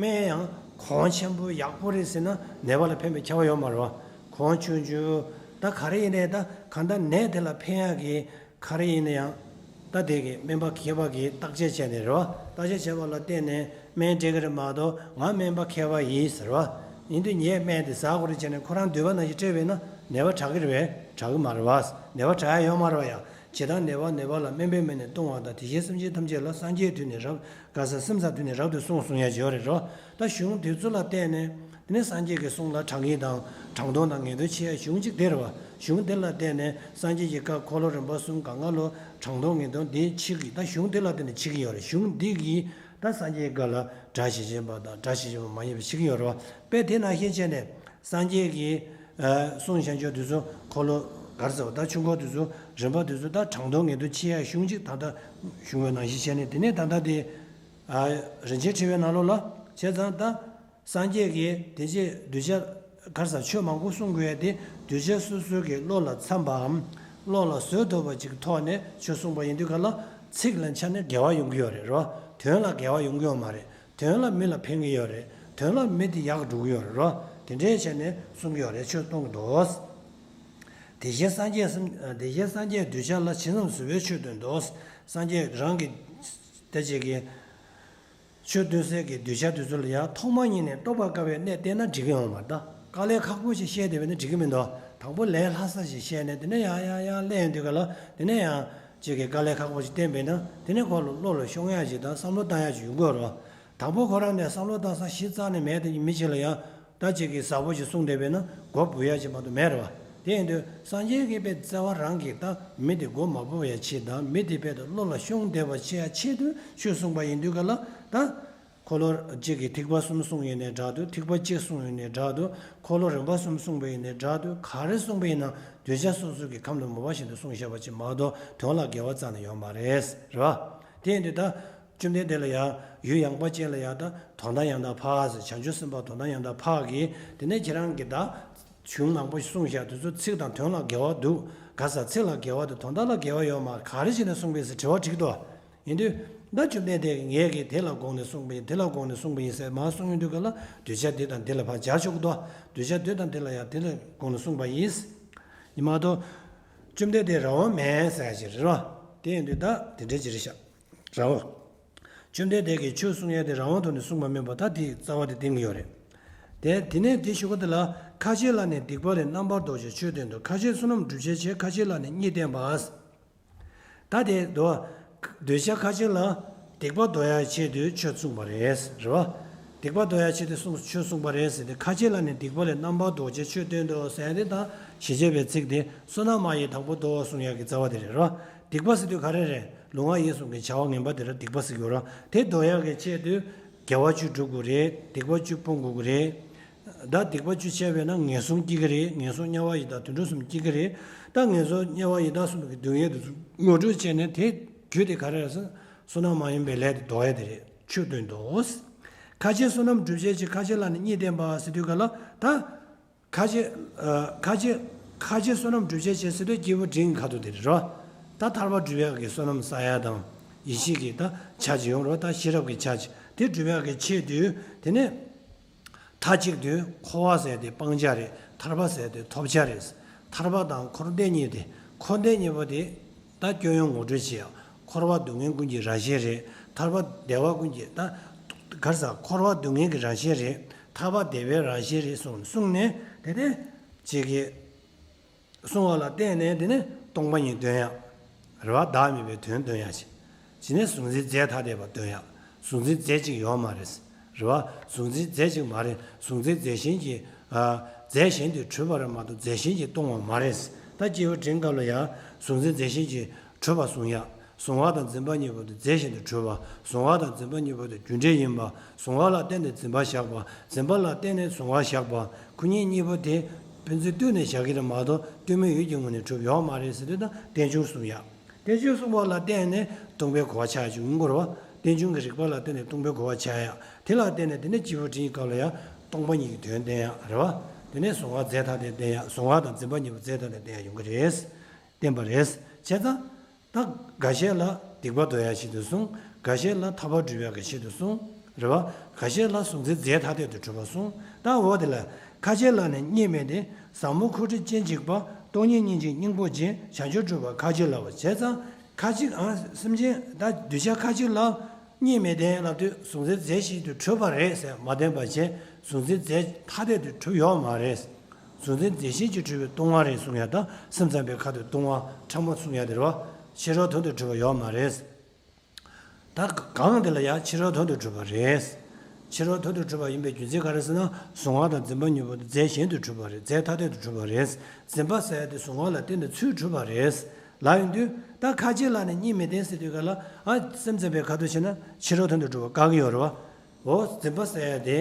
བ། སྨན་ཡང་གོང་ཆེན་པོ་ཡག་པོ་རེད་ཟེར་ན་ནད་པ་ལ་ཕན་པའི་ཁྱབ་པ་ཡོད་མ་རེད་བ། གོང་ཆུང་ཆུང་། ད་ག་རེ་ཡིན་ནའི་ད་གང་ལྟར་ནད་དེ་ལ་ཕན་ཡག་གི་ག་རེ་ཡིན་ན་ཡང་། ད་དེ་གི་སྨན་པ་མཁས་པ་གིས་བརྟག་དཔྱད་བྱས་ནས་རེད་བ། བརྟག་དཔྱད་བྱས་པ་ལ་བརྟེན་ནས་སྨན་སྤྲད་གི་རེད་མ་གཏོགས། ང་སྨན་པ་མཁས་པ་ཡིན་ཟེར་བ། ཡིན་དུས་ངས་སྨན་དེ་ཟ་དགོས་རེད་བྱས་ནས་ཁོ་རང་འདོད་པ་ནང་བཞིན་སྤྲད་པས་ན་ནད་པ་དྲག་གི་རེད་པས། དྲག་གི་མ་རེད་པ། ནད་པ་དྲག་ཡ་ཡོད་མ་རེད་པ་ཡ། ཇི་ལྟར་ནད་པ་ནད་པ་ལ་སྨན་པས་སྨན་ནི་ལྟུང་བ་དང་། དེ་བཞིན་སེམས་ཅན་ཐམས་ཅད་ལ་སངས་རྒྱས་དུས་ནས་རབ་ག་ས་སེམས་ཙམ་དུས་ནས་རབ་ཏུ་གསུངས་གསུང་ཡ་ཡོད་རེད་རོ། ད་གཞུང་དེ་ཚོ་ལ་བརྟེན་ནས་དེ་ནས་སངས་རྒྱས་ཀྱི་གསུང་ལ་དྲང་གིན་དང་དྲང་དོན་དང་ངེས་དོན་ཕྱེ་ཡ་གཞུང་གཅིག་དེ་རེད་པ། གཞུང་དེ་ལ་བརྟེན་ནས་སངས་རྒྱས་ཀྱི་བཀའ་འཁོར་ལོ་རིམ་པ་གསུམ་གང་ག་ལོ་དྲང་དོན་ངེས་དོན་འདི་ཕྱེ་གི། ད་གཞུང་དེ་ལ་བརྟེན་ནས་ཕྱེ་གི་ཡོད་རེད། གཞུང་འདི་གིས་ད་སངས་རྒྱས་ཀྱི་བཀའ་ལ་སྒྲ་ཇི་བཞིན་པ་དང་སྒྲ་ཇི་བཞིན་པ་མ་ཡིན་པ་ཕྱེ་གི་ཡོད་རེད་པ། དཔེ་དེ་ནང་བཞིན་བྱས་ནས་སངས་རྒྱས་ཀྱི་ཨ་གསུང་བྱང་ཆུབ་དེ་ཚོ་འཁོར་ལོ་ག་རེ་ཟེར་བ། ད་ཆོས་འཁོར་དེ་ཚོ་རིམ་པ་དེ་ཚོ་ད་དྲང་དོན་ངེས་དོན་ཕྱེ་ཡ་གཞུང་གཅིག་ད་ལྟ་གཞུང་བའི་ནང་བཞིན་བྱས་ནས། དེ་ནས་ད་ལྟ་དེ་ཨ་རིན་ཆེན་ཕྲེང་བའི་ནང་ལོགས་ལ་བྱས་ཙང་ད། སངས་རྒྱས་ཀྱིས་དེ་རྗེས་གདུལ་བྱ་ག་རེ་ཟེར། ཆོས་མང་པོ་གསུང་དགོས་ཡ་དེ་གདུལ་བྱ་སོ་སོ་གི་བློ་ལ་འཚམ་པའམ་བློ་ལ་བཟོད་ཐུབ་པ་ཅིག་ཐོག་ནས་ཆོས་གསུངས་པ་ཡིན་དུས་ག་ལ་ཚིག་ལ་ཆ་ནས་འགལ་བ་ཡོང་གི་ཡོད་རེད་རོ། དོན་ལ་འགལ་བ་ཡོང་གི་ཡོད་མ་རེད། དོན་ལ་མི་ལ་ཕན་གི་ཡོད་རེད། དོན་ལ་མི་དེ་ཡག་འགྲོ་གི་ཡོད་རེད་རོ། དེ་འདྲའི་ཆ་ནས་གསུང་གི་ཡོད་རེད། ཆོས་གཏོང་གི་འདུག་དེ་བཞིན་སངས་རྒྱས་སམ། དེ་བཞིན་སངས་རྒྱས་གདུལ་བྱ་ལ་ཇི་ཙམ་བཟོད་པའི་ཆོས་སྟོན་ཏོ། སངས་རྒྱས་རང་གི་དེ་བྱེད་ཀྱི། ཆོས་སྟོན་སའི་གི་གདུལ་བྱ་དེ་ཚོ་ལ་ཡང་ཐོག་མ་ཉིད་ནས་རྟོགས་པ་དཀའ་བའི་གནས་བསྟན་ན་འགྲིག་གི་ཡོད་མ་རེད། ད་དཀའ་ལས་ཁག་པོ་ཞིག་བཤད་བསྡད་པ་ཡིན་ན་འགྲིག་གི་མི་འདུག་དང་པོ་ལས་སླ་ས་ཞིག་བཤད་ནས་དེ་ནས་ཡང་ཡང་ཡང་སླེབས་ཡོང་དུས་ག་ལ་དེ་ནས་ཡང་ཅིག་གི་དཀའ་ལས་ཁག་པོ་ཞིག་བསྟན་པས་ན་དེ་ནས་ཁོ་ལ་བློ་ལ་ཤོང་ཡག་ཞིག་དང་བསམ་བློ་བཏང་ཡག་ཞིག་ཡོང་གི་ཡོད་རེད། དང་པོ་ཁོ་རང་ནས་བསམ་བློ་བཏང་ས་གཞི་རྩ་ནས་མེད་དེ་མི་ཅིག་ལ་ཡང་ད་ཅིག་གི་ཟབ་པོ་ཞིག་གསུངས་བསྡད་པས་ན་མགོ་འབུད་ཡག་ཅིག་མ་གཏོགས་མེད་རེད་བ། དེ་ཡིན་དུས་སངས་རྒྱས་ཀྱིས་དཔེ་རྩ་བ་རང་གིས་ད་མི་དེ་མགོ་མ་འབུད་ཡ་ཆེད་དང་མི་དེ་དཔེ་ད་བློ་ལ་ཤོང་བསྡད་པ་ཆེ་ཡ་ཆེད་དུ་ཆོས་གསུངས་པ་ཡིན་དུས་ག་ལ་ད། འཁོར་ལོ་གཅིག་གི་ཐེག་པ་གསུམ་གསུངས་ཡིན་ནའི་འདྲ་འདུག་ཐེག་པ་གཅིག་གསུངས་ཡིན་ནའི་འདྲ་འདུག་འཁོར་ལོ་རིམ་པ་གསུམ་གསུངས་པ་ཡིན་ནའི་འདྲ་འདུག་ག་རེ་གསུངས་པ་ཡིན་ན་གདུལ་བྱ་སོ་སོ་གི་ཁམས་དང་མོས་པ་བཞིན་དུ་གསུངས་བཞག་པ་ཅིག་མ་གཏོགས་དོན་ལ་འགལ་བ་རྩ་ནས་ཡོད་མ་རེད། རེད་བ། དེ་ཡིན་དུས་ད། བཅོམ་ལྡན་འདས་ལ་ཡང་ཡུལ་ཡངས་པ་ཅན་ལ་ཡང་ད་དོན་དམ་ཡང་དག་འཕགས་ཟེར། བྱང་ཆུབ་སེམས་དཔའ་དོན་དམ་ཡང་དག་འཕགས་ཀྱིས་དེ་ནས་ཁྱེད་རང་གིས་ད། གཞུང་མང་པོ་ཞིག་གསུངས་བཞག་དེ་ཚོ་ཚིག་དང་དོན་ལ་འགལ་བ་འདུག་ག་ས་ཚིག་ལ་འགལ་བ་དང་དོན་དག་ལ་འགལ་བ་ཡོད་མ་ག་རེ་བྱས་ནས་གསུངས་པས་ཟེར་དྲི་བ་དྲིས་འདུག་ཡིན་དུས་ད་བཅོམ་ལྡན་འདས་ཀྱིས་ངས་ཀྱིས་དེ་ལ་དགོངས་ནས་གསུངས་པ་ཡིན། དེ་ལ་དགོངས་ནས་གསུངས་པ་ཡིན་ཟེར་མར་གསུངས་ཡོང་དུས་ག་ལ་གདུལ་བྱ་འདི་དང་འདི་ལ་ཕར་སྦྱར་ཆོག་གི་འདུག་གདུལ་བྱ་འདི་དང་འདི་ལ་ཡང་འདི་ལ་དགོངས་ནས་གསུངས་པ་ཡིན། ཡིན་མ་གཏོགས། བཅོམ་ལྡན་འདས་རང་དབང་མེད་ཟེར་ཡ་ཞིག་རེད་བ། དེ་ཡིན་དུས་ད་དེ་འདྲ་ཅིག་རེད་ཤག་རང་དབང་། བཅོམ་ལྡན་འདས་ཀྱིས་ཆོས་གསུང་ཡ་དེ་རང་དབང་ཐོག་ནས་གསུངས་པ་མིན་པ་ད་དེའི་རྩ་བ་དེ་བསྟན་གྱི་ཡོད་རེད། དེ་དེ་ནས་དེ་ཞུ་གི་དེ་ལ་ཁ་ཆེ་ལ་ནི་སྡིག་པ་ལས་རྣམ་པར་ལྡོག་བྱའི་ཆོས་སྟོན་ཏོ། ཁ་ཆེ་བསོད་ནམས་བསྒྲུབ་བྱའི་ཕྱིར་ཁ་ཆེ་ལ་ནི་གཉིས་བསྟན་པ། ད་དེ་དོ། གདུལ་བྱ་ཁ་ཆེ་ལ་སྡིག་པ་ཟློག་ཡ་ཆེད་དུ་ཆོས་གསུངས་པ་རེད། རེད་བ། སྡིག་པ་ཟློག་ཡ་ཆེད་དུ་གསུངས་ཆོས་གསུངས་པ་རེད་ཟེར་ཏེ་ཁ་ཆེ་ལ་ནི་སྡིག་པ་ལས་རྣམ་པར་ལྡོག་བྱའི་ཆོས་སྟོན་ཏོ་ཟེར་ཡ་དེ་ད་ཞེས་བྱ་བའི་ཚིག་དེ་བསོད་ནམས་མ་ཡིས་དང་པོ་ཟློག་གསུང་ཡ་གི་རྩ་བ་དེ་རེད་རོ། སྡིག་པ་ཟེར་དུས་ག་རེ་རེད། ལུས་ངག་ཡིད་གསུམ་གྱི་བྱ་བ་ངན་པ་དེ་ལ་སྡིག་པ་ཟེར་གྱི་ཡོད་རོ། དེ་ཟློག་ཡག་གི་ཆེད་དུ་དགེ་བ་བཅུ་སྒྲུབ་དགོས་རེད། སྡིག་པ་བཅུ་སྤོང་དགོས་ཀྱི་རེད། ད་སྡིག་པ་བཅུ་བྱས་པས་ན་ངན་སོང་སྐྱེ་གི་རེད། ངན་སོང་དམྱལ་བ་ཡི་དྭགས་དུད་འགྲོ་གསུམ་སྐྱེ་གི་རེད། ད་ངན་སོང་དམྱལ་བ་ཡི་དྭགས་གསུམ་གྱི་སྡུག་བསྔལ་དེ་ཚོ་ངོ་སྤྲོད་བྱས་ནས་དེ་རྒྱུ་དེ་ག་རེ་རེད་ཟེར་ན་བསོད་ནམས་མ་ཡིན་པའི་ལས་དེ་ཟློག་ཡ་དེ་རེད། ཆོས་སྟོན་ཏོ། ཁ་ཆེ་བསོད་ནམས་བསྒྲུབ་བྱའི་ཕྱིར་ཁ་ཆེ་ལ་ནི་གཉིས་བསྟན་པ་ཟེར་དུས་ག་ལ་ད། ཁ་ཆེ། ཨ། ཁ་ཆེ། ཁ་ཆེ་བསོད་ནམས་བསྒྲུབ་བྱའི་ཕྱིར་ཟེར་དུས་སྐྱེས་བུ་འབྲིང་གི་ཁ་ཐུག་དེ་རེད་རོ། ད་ཐར་པ་སྒྲུབ་ཡག་གི་བསོད་ནམས་བསགས་ཡ་དང་ཡེ་ཤེས་ཀྱི་ད་ཆ་ཅིག་ཡོང་རོ། ད་ཤེས་རབ་ཀྱི་ཆ་ཅིག་དེ་སྒྲུབ་ཡག་གི་ཆེད་དུ་དེ་ནས་མཐའ་གཅིག་ཏུ་འཁོར་བ་ཟེར་དེ་སྤང་བྱ་རེད། ཐར་པ་ཟེར་དེ་ཐོབ་བྱ་རེད། ཐར་པ་དང་འཁོར་འདས་གཉིས་དེ་འཁོར་འདས་གཉིས་པོ་དེ་ད་སྐྱོན་ཡོན་ངོ་སྤྲོད་བྱེད་ཡག་འཁོར་བ་སྡུག་བསྔལ་ཀུན་གྱི་རང་བཞིན་རེད། ཐར་པ་བདེ་བ་ཀུན་གྱི་ད་ག་རེ་ཟེར་འཁོར་བ་སྡུག་བསྔལ་གྱི་རང་བཞིན་རེད། ཐར་པ་བདེ་བའི་རང་བཞིན་རེད་གསུངས་གསུངས་ནས་དེ་ནས་ཅིག་གི་གསུང་བ་ལ་བརྟེན་ནས་དེ་ནས་སྟོང་པ་ཉིད་སྟོན་ཡག་རེད་བ། བདག་མེད་པའི་དོན་སྟོན་ཡག་ཅིག་དེ་ནས་གཟུང་འཛིན་རྫས་ཐ་དད་པ་སྟོན་ཡག་གཟུང་འཛིན་རྫས་གཅིག་ཡོད་མ་རེད། རེད་བ། གཟུང་འཛིན་རྫས་གཅིག་མ་རེད། གཟུང་འཛིན་རྫས་གཞན་གྱིས། ཨ། རྫས་གཞན་དུ་གྲུབ་པ་རེད་མ་གཏོགས་རྫས་གཞན་གྱིས་སྟོང་བ་མ་རེད། ད་སྐྱེས་བུ་འབྲིང་སྐབས་ལ་ཡང་གཟུང་འཛིན་རྫས་གཞན་གྱིས་གྲུབ་པ་གསུང་ཡག་གཟུང་བ་དང་འཛིན་པ་གཉིས་པོ་དེ་རྫས་གཞན་དུ་གྲུབ་པ། གཟུང་བ་དང་འཛིན་པ་གཉིས་པོ་དེ་རྒྱུ་འབྲས་ཡིན་པ། གཟུང་བ་ལ་བརྟེན་ནས་འཛིན་པ་བཞག་པ། འཛིན་པ་ལ་བརྟེན་ནས་གཟུང་བ་བཞག་པ། ཁོ་གཉིས་གཉིས་པོ་དེ་ཕན་ཚུན་བསྟུན་ནས་བཞག་གི་རེད་མ་གཏོགས་ལྟོས་མེད་ཡུལ་གྱི་ངོས་ནས་གྲུབ་ཡོད་མ་རེད་ཟེར་དུས་ད་རྟེན་འབྱུང་གསུང་ཡག་རྟེན་འབྱུང་གསུང་བ་ལ་བརྟེན་ནས་སྟོང་པའི་གོ་བ་ཆགས་ཡག་ཅིག་ཡོང་གི་རེད་བ། རྟེན་འབྱུང་གི་རིགས་པ་ལ་བརྟེན་ནས་སྟོང་པའི་གོ་བ་ཆགས་ཡག་དེ་ལ་བརྟེན་ནས་དེ་ནས་སྐྱེས་བུ་འབྲིང་གི་སྐབས་ལ་ཡང་སྟོང་པ་ཉིད་ཀྱི་དོན་བསྟན་ཡག་རེད་བ། དེ་ནས་གཟུང་བ་རྫས་ཐ་དད་བསྟན་ཡག་གཟུང་བ་དང་འཛིན་པ་གཉིས་པོ་རྫས་ཐ་དད་བསྟན་ཡག་ཡོང་གི་རེད། བསྟན་པ་རེད། བྱས་ཙང་། ད་འགའ་ཤས་ལ་སྡིག་པ་ཟློག་ཡག་ཆེད་དུ་གསུངས། འགའ་ཤས་ལ་ཐར་པ་སྒྲུབ་ཡག་གི་ཆེད་དུ་གསུངས། རེད་བ། འགའ་ཤས་ལ་གཟུང་འཛིན་རྫས་ཐ་དད་དུ་གྲུབ་པ་གསུངས། ད་འོ་དེ་ལ་ཁ་ཆེ་ལ་ནི་གཉིས་མེད་དེ། ཟབ་མོ་འཁོར་གྲོལ་སྤྱན་གཅིག་པ། སྟོང་ཉིད་སྙིང་རྗེའི་སྙིང་པོ་ཅན། བྱང་ཆུབ་སྒྲུབ་པ་ཁ་ཆེ་ལ་བ། བྱས་ཙང་ཁ་ཅིག་ཨང་སེམས་ཅན་ད་གདུལ་བྱ་ཁ་ཅིག་ལ། གཉིས་མེད་བདེན་ལབ་དུས་གཟུང་འཛིན་རྫས་གཞན་གྱིས་གྲུབ་པ་རེད་ཟེར་མ་བསྟན་པ་བྱས། གཟུང་འཛིན་རྫས་ཐ་དད་དུ་གྲུབ་ཡོད་མ་རེད། གཟུང་འཛིན་རྫས་གཞན་གྱིས་གྲུབ་པའི་སྟོང་པ་རེད་གསུང་ཡ་དང་སེམས་ཙམ་པའི་ཁ་ཐུག་སྟོང་པ་ཕྲ་མོ་གསུང་ཡ་དེ་རེད་བ། ཕྱི་རོལ་དོན་དུ་གྲུབ་པ་ཡོད་མ་རེད། ད་གང་དེ་ལ་ཡང་ཕྱི་རོལ་དོན་དུ་གྲུབ་པ་རེད། ཕྱི་རོལ་དོན་དུ་གྲུབ་པ་ཡིན་པའི་རྒྱུ་མཚན་ག་རེ་ཟེར་ན། གཟུང་བ་དང་འཛིན་པ་གཉིས་པོ་དེ་རྫས་གཞན་དུ་གྲུབ་པ་རེད། རྫས་ཐ་དད་དུ་གྲུབ་པ་རེད། འཛིན་པ་ཟེར་ཡ་དེ་གཟུང་བ་ལ་བརྟེན་ནས་ཚུར་གྲུབ་པ་རེད། ལབ་ཡོང་དུས་ད་ཁ་ཅིག་ལ་ནི་གཉིས་མེད་བདེན་ཟེར་དུས་ག་ལ། ཨ། སེམས་ཙམ་པའི་ཁ་ཐུག་བྱས་ན་ཕྱི་རོལ་དོན་དུ་གྲུབ་པ་བཀག་གི་ཡོད་རེད་བ། འོ། འཛིན་པ་ཟེར་ཡ་དེ།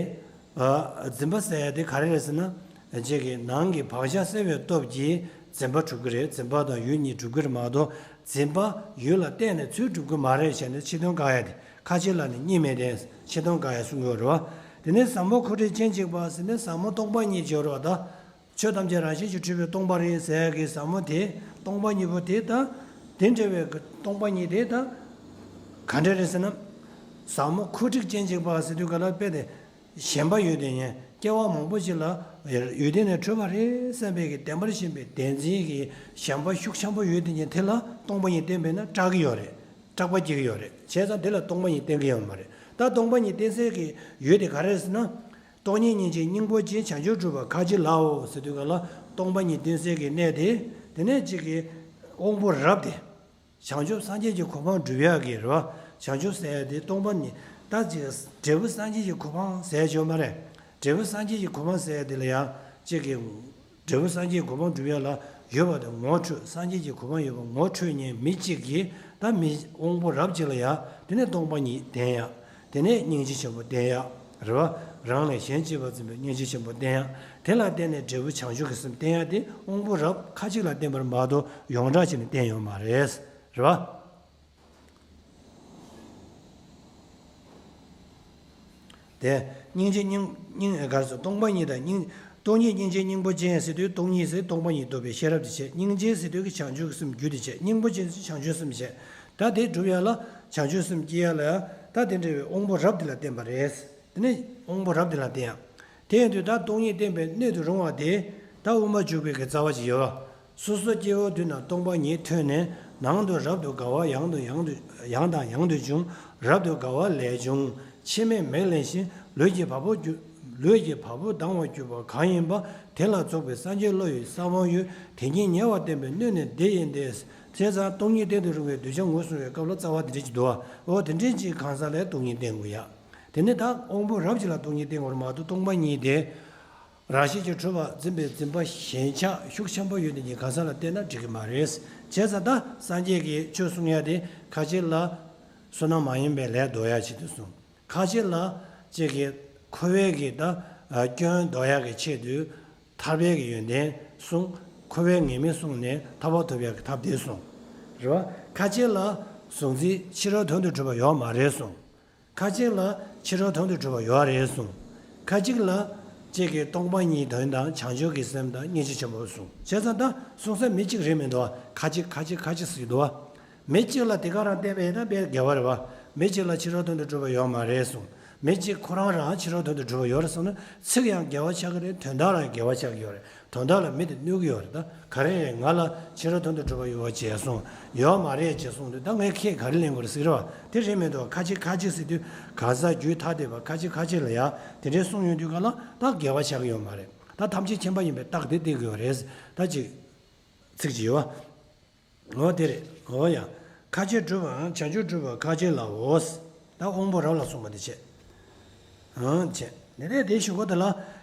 ཨ། འཛིན་པ་ཟེར་ཡ་དེ་ག་རེ་རེད་ཟེར་ན། ཅིག་གི་ནང་གི་བག་ཆགས་སེལ་བའི་སྟོབས་ཀྱིས་འཛིན་པ་གྲུབ་ཀྱི་རེད། འཛིན་པ་དང་ཡུལ་གཉིས་གྲུབ་ཀྱི་རེད་མ་གཏོགས། འཛིན་པ་ཡུལ་ལ་བརྟེན་ནས་ཚུར་གྲུབ་ཀྱི་མ་རེད་ཟེར་ནས་ཕྱི་དོན་བཀག་ཡ་དེ། ཁ་ཅིག་ལ་ནི་གཉིས་མེད་བདེན། ཕྱི་དོན་བཀག་ཡ་གསུང་གི་ཡོད་རེད་བ། དེ་ནས་ཟབ་མོ་ཁུ་འཁྲིག་སྤྱན་གཅིག་པ་ཟེར་ནས་ཟབ་མོ་སྟོང་པ་ཉིད་ཀྱི་ཡོད་རེད་བ་ད། ཆོས་ཐམས་ཅད་རང་བཞིན་གྱིས་གྲུབ་པའི་སྟོང་པ་རེད་ཟེར་གྱི་ཟབ་མོ་དེ། སྟོང་པ་ཉིད་པོ་དེ་ད། དེ་འདྲ་བའི་སྟོང་པ་ཉིད་དེ་ད། ག་འདྲ་རེད་ཟེར་ན། ཟབ་མོ་ཁུ་འཁྲིག་སྤྱན་གཅིག་པ་ཟེར་དུས་ག་ལ་དཔེ་དེ། ཞེན་པ་ཡོད་དེ་ཉན་སྐྱེ་བ་མང་པོ་ཞིག་ལ་ཡུལ་དེ་ནས་འཕྲོས་པ་རེད་བསམ་པའི་གི་བདེན་པར་ཞེན་པའི་བདེན་འཛིན་གྱི་ཞེན་པ་ཤུགས་ཆེན་པོ་ཡོད་དེ་ཉན་དེ་ལ་སྟོང་པ་ཉིད་བསྟན་པས་ན་སྐྲག་གི་ཡོད་རེད། སྐྲག་པ་སྐྱེ་གི་ཡོད་རེད། བྱས་ཙང་དེ་ལ་སྟོང་པ་ཉིད་བསྟན་གི་ཡོད་མ་རེད། ད་སྟོང་པ་ཉིད་བསྟན་སའི་གི་ཡུལ་དེ་ག་རེ་རེད་ཟེར་ན། སྟོང་ཉིད་སྙིང་རྗེ་སྙིང་པོ་ཅན་བྱང་ཆུབ་སྒྲུབ་པ་ཁ་ཅིག་ལའོ་ཟེར་དུས་ག་ལ་སྟོང་པ་ཉིད་བསྟན་སའི་གི་གནས་དེ། དེ་ནས་གཅིག་གི་དབང་པོ་རབ་དེ། བྱང་ཆུབ་སངས་རྒྱས་ཀྱི་གོ་འཕང་སྒྲུབ་ཡག་གི་རེད་བ། བྱང་ཆུབ་ཟེར་ཡ་དེ་སྟོང་པ་ཉིད་ད་ཅིག་འབྲས་བུ་སངས་རྒྱས་ཀྱི་གོ་འཕང་ཟེར་ཡ་ཅིག་ཡོད་མ་རེད། འབྲས་བུ་སངས་རྒྱས་ཀྱི་གོ་འཕང་ཟེར་ཡ་དེ་ལ་ཡང་གཅིག་གི་འབྲས་བུ་སངས་རྒྱས་ཀྱི་གོ་འཕང་སྒྲུབ་ཡག་ལ་ཡོད་པ་དེ་ངོ་འཕྲོད། སངས་རྒྱས་ཀྱི་གོ་འཕང་ཡོད་པ་ངོ་འཕྲོད་མཁན་མི་གཅིག་གིས་ད་མི་དབང་པོ་རབ་གཅིག་ལ་ཡང་དེ་ནས་སྟོང་པ་ཉིད་བསྟན་ཡག་དེ་ནས་སྙིང་རྗེ་ཆེན་པོ་བསྟན་ཡག་རེད་བ། རང་ལས་གཞན་གཅེས་པར་འཛིན་པའི་སྙིང་རྗེ་ཆེན་པོ་བསྟན་ཡག་དེ་ལ་བརྟེན་ནས་འབྲས་བུ་བྱང་ཆུབ་ཀྱི་སེམས་བསྟན་ཡག་དེ་དབང་པོ་རབ་ཁ་ཅིག་ལ་བསྟན་པར་མ་གཏོགས་ཡོངས་གྲགས་བྱས་ནས་བསྟན་ཡོད་མ་རེད། རེད་བ། དེ། སྙིང་རྗེ་སྙིང་། སྙིང་། ག་རེ་ཟེར། སྟོང་པ་ཉིད་དང་སྙིང་། སྟོང་ཉིད་སྙིང་རྗེ་སྙིང་པོ་ཅན་ཟེར་དུས་སྟོང་ཉིད་ཟེར་སྟོང་པ་ཉིད་རྟོགས་པའི་ཤེས་རབ་དེ་བྱས། སྙིང་རྗེ་ཟེར་དུས་ཀྱི་བྱང་ཆུབ་ཀྱི་སེམས་རྒྱུ་དེ་བྱས། སྙིང་པོ་ཅན་ཟེར་བྱང་ཆུབ་སེམས་བྱས། ད་དེ་སྒྲུབ་ཡག་ལ་བྱང་ཆུབ་སེམས་སྐྱེ་ཡག་ལ་ཡང་ད་དེ་འདྲ་བའི་དབང་པོ་རབ་དེ་ལ་བརྟེན་པ་རེད། དེ་ནས་དབང་པོ་རབ་དེ་ལ་བརྟེན་ཡག་དེ་ཡིན་དུས་ད་སྟོང་ཉིད་བསྟན་པའི་སྣོད་དུ་རུང་བ་དེ་ད་དབུ་མ་འཇུག་པའི་གི་རྩ་བ་ཅིག་ཡོད། སོ་སོ་སྐྱེ་བོ་དུས་ན་སྟོང་པ་ཉིད་ཐོས་ནས་ནང་དུ་རབ་ཏུ་དགའ་བ་ཡང་དུ་ཡང་དུ་ཡང་དང་ཡང་དུ་འབྱུང་། རབ་ཏུ་དགའ་བ་ལས་བྱུང་། ཕྱི་མའི་མིག་ལེན་ཞིང་ལུས་ཀྱི་བ་སྤུ་རྒྱུ། ལུས་ཀྱི་བ་སྤུ་ལྡང་བར་གྱུར་པ་གང་ཡིན་པ། དེ་ལ་རྫོགས་པའི་སངས་རྒྱས་བློ་ཡི་ས་བོན་ཡོད། དེ་ཉིད་ཉེ་བར་བསྟན་པའི་སྣོད་ནི་འདི་ཡིན་ཏེ། བྱས་ཙང་སྟོང་ཉིད་བསྟན་དུ་རུང་བའི་གདུལ་བྱ་ངོས་བཟུང་བའི་སྐབས་ལ་རྩ་བ་འདི་འདྲ་ཅིག་འདུག་བ། འོ་དེ་འདྲ་ཅིག་གང་ཟག་ལ་སྟོང་ཉིད་བསྟན་དགོས་ཡ། དེ་ནི་ད་དབང་པོ་རབ་ཅིག་ལ་སྟོང་ཉིད་བསྟན་དགོས་རེད་མ་གཏོགས་སྟོང་པ་ཉིད་དེ། རང་བཞིན་གྱིས་གྲུབ་པ་འཛིན་པའི་འཛིན་པ་ཞེན་ཆགས་ཤུགས་ཆེན་པོ་ཡོད་དེ་ཉིད་གང་ཟག་ལ་བརྟེན་ན་འགྲིག་གི་མ་རེད། བྱས་ཙང་ད་སངས་རྒྱས་ཀྱིས་ཆོས་གསུང་ཡ་དེ་ཁ་ཅིག་ལ་བསོད་ནམས་མ་ཡིན་པའི་ལས་ཟློག་ཡ་ཆེད་དུ་གསུངས། ཁ་ཅིག་ལ་ཅིག་གི་འཁོར་བའི་གི་ད་སྐྱོན་ཟློག་ཡ་གི་ཆེད་དུ་ཐར་པའི་གི་ཡོན་ཏན་གསུངས། འཁོར་བའི་ཉེས་དམིགས་བསྲུངས་ནས་ཐར་པ་ཐོབ་ཡ་གི་ཐབས་དེ་གསུངས། རེད་བ། ཁ་ཅིག་ལ་གཟུང་འཛིན་ཕྱི་རོལ་དོན་དུ་གྲུབ་པ་ཡོད་མ་རེད་གསུངས། ཁ་ཅིག་ལ་ཕྱི་རོལ་དོན་དུ་གྲུབ་པ་ཡོད་རེད་གསུངས། ཁ་ཅིག་ལ་ཅིག་གིས་སྟོང་པ་ཉིད་དོན་དང་བྱང་ཆུབ་ཀྱི་སེམས་དང་སྙིང་རྗེ་ཆེན་པོ་གསུངས། བྱས་ཙང་ད་གསུང་ས་མི་གཅིག་རེད་མི་འདུག་བ། ཁ་ཅིག་ཁ་ཅིག་ཁ་ཅིག་ཟེར་གྱི་འདུག་བ། མི་གཅིག་ལ་དེ་ག་རང་བསྟན་པ་ཡིན་ན་དཔེ་དགེ་བ་རེད་བ། མི་གཅིག་ལ་ཕྱི་རོལ་དོན་དུ་གྲུབ་པ་ཡོད་མ་རེད་གསུངས། མི་གཅིག་ཁོ་རང་རང་ཕྱི་རོལ་དོན་དུ་གྲུབ་པ་ཡོད་རེད་གསུངས་ན་ཚིག་ཡང་དགེ་བ་ཆགས་ཀྱི་རེད། དོན་དག་ལ་དགེ་བ་ཆགས་ཀྱི་ཡོད་རེད། དོན་དག་ལ་མི་དེ་གནོད་ཀྱི་ཡོད་རེད། ད་ག་རེ་རེད། ང་ལ་ཕྱི་རོལ་དོན་དུ་གྲུབ་པ་ཡོད་པ་ཅེས་གསུངས། ཡོད་མ་རེད་ཅེས་གསུངས་དུས་ད་ངས་ཁས་ག་རེ་ལེན་དགོས་རེད་ཟེར་གྱི་རེད་བ། དེ་རེད་མི་འདུག་ཁ་ཅིག་ཁ་ཅིག་ཟེར་དུས་ག་ས་རྒྱུད་ཐ་དད་པ་ཁ་ཅིག་ཁ་ཅིག་ལ་ཡ་དེ་འདྲའི་གསུངས་ཡོང་དུས་ག་ལ་ད་དགེ་བ་ཆགས་ཀྱི་ཡོད་མ་རེད། ད་ཐམས་ཅད་མཁྱེན་པ་ཡིན་པའི་རྟགས་དེ་བསྟན་གྱི་ཡོད་རེད། ད་ཅིག་ཚིག་ཅིག་ཡོད་བ། འོ་དེ་རེད། འོ་ཡ། ཁ་ཅིག་གྲུབ་པའམ་བྱང་ཆུབ་སྒྲུབ་པ་ཁ་ཅིག་ལའོ། ད་དབང་པོ་རབ་ལ་གསུངས་པ་དེ་བྱས། འོ་བྱས། དེ་ནས་དེ་ཞུ་གོ་དེ་ལ།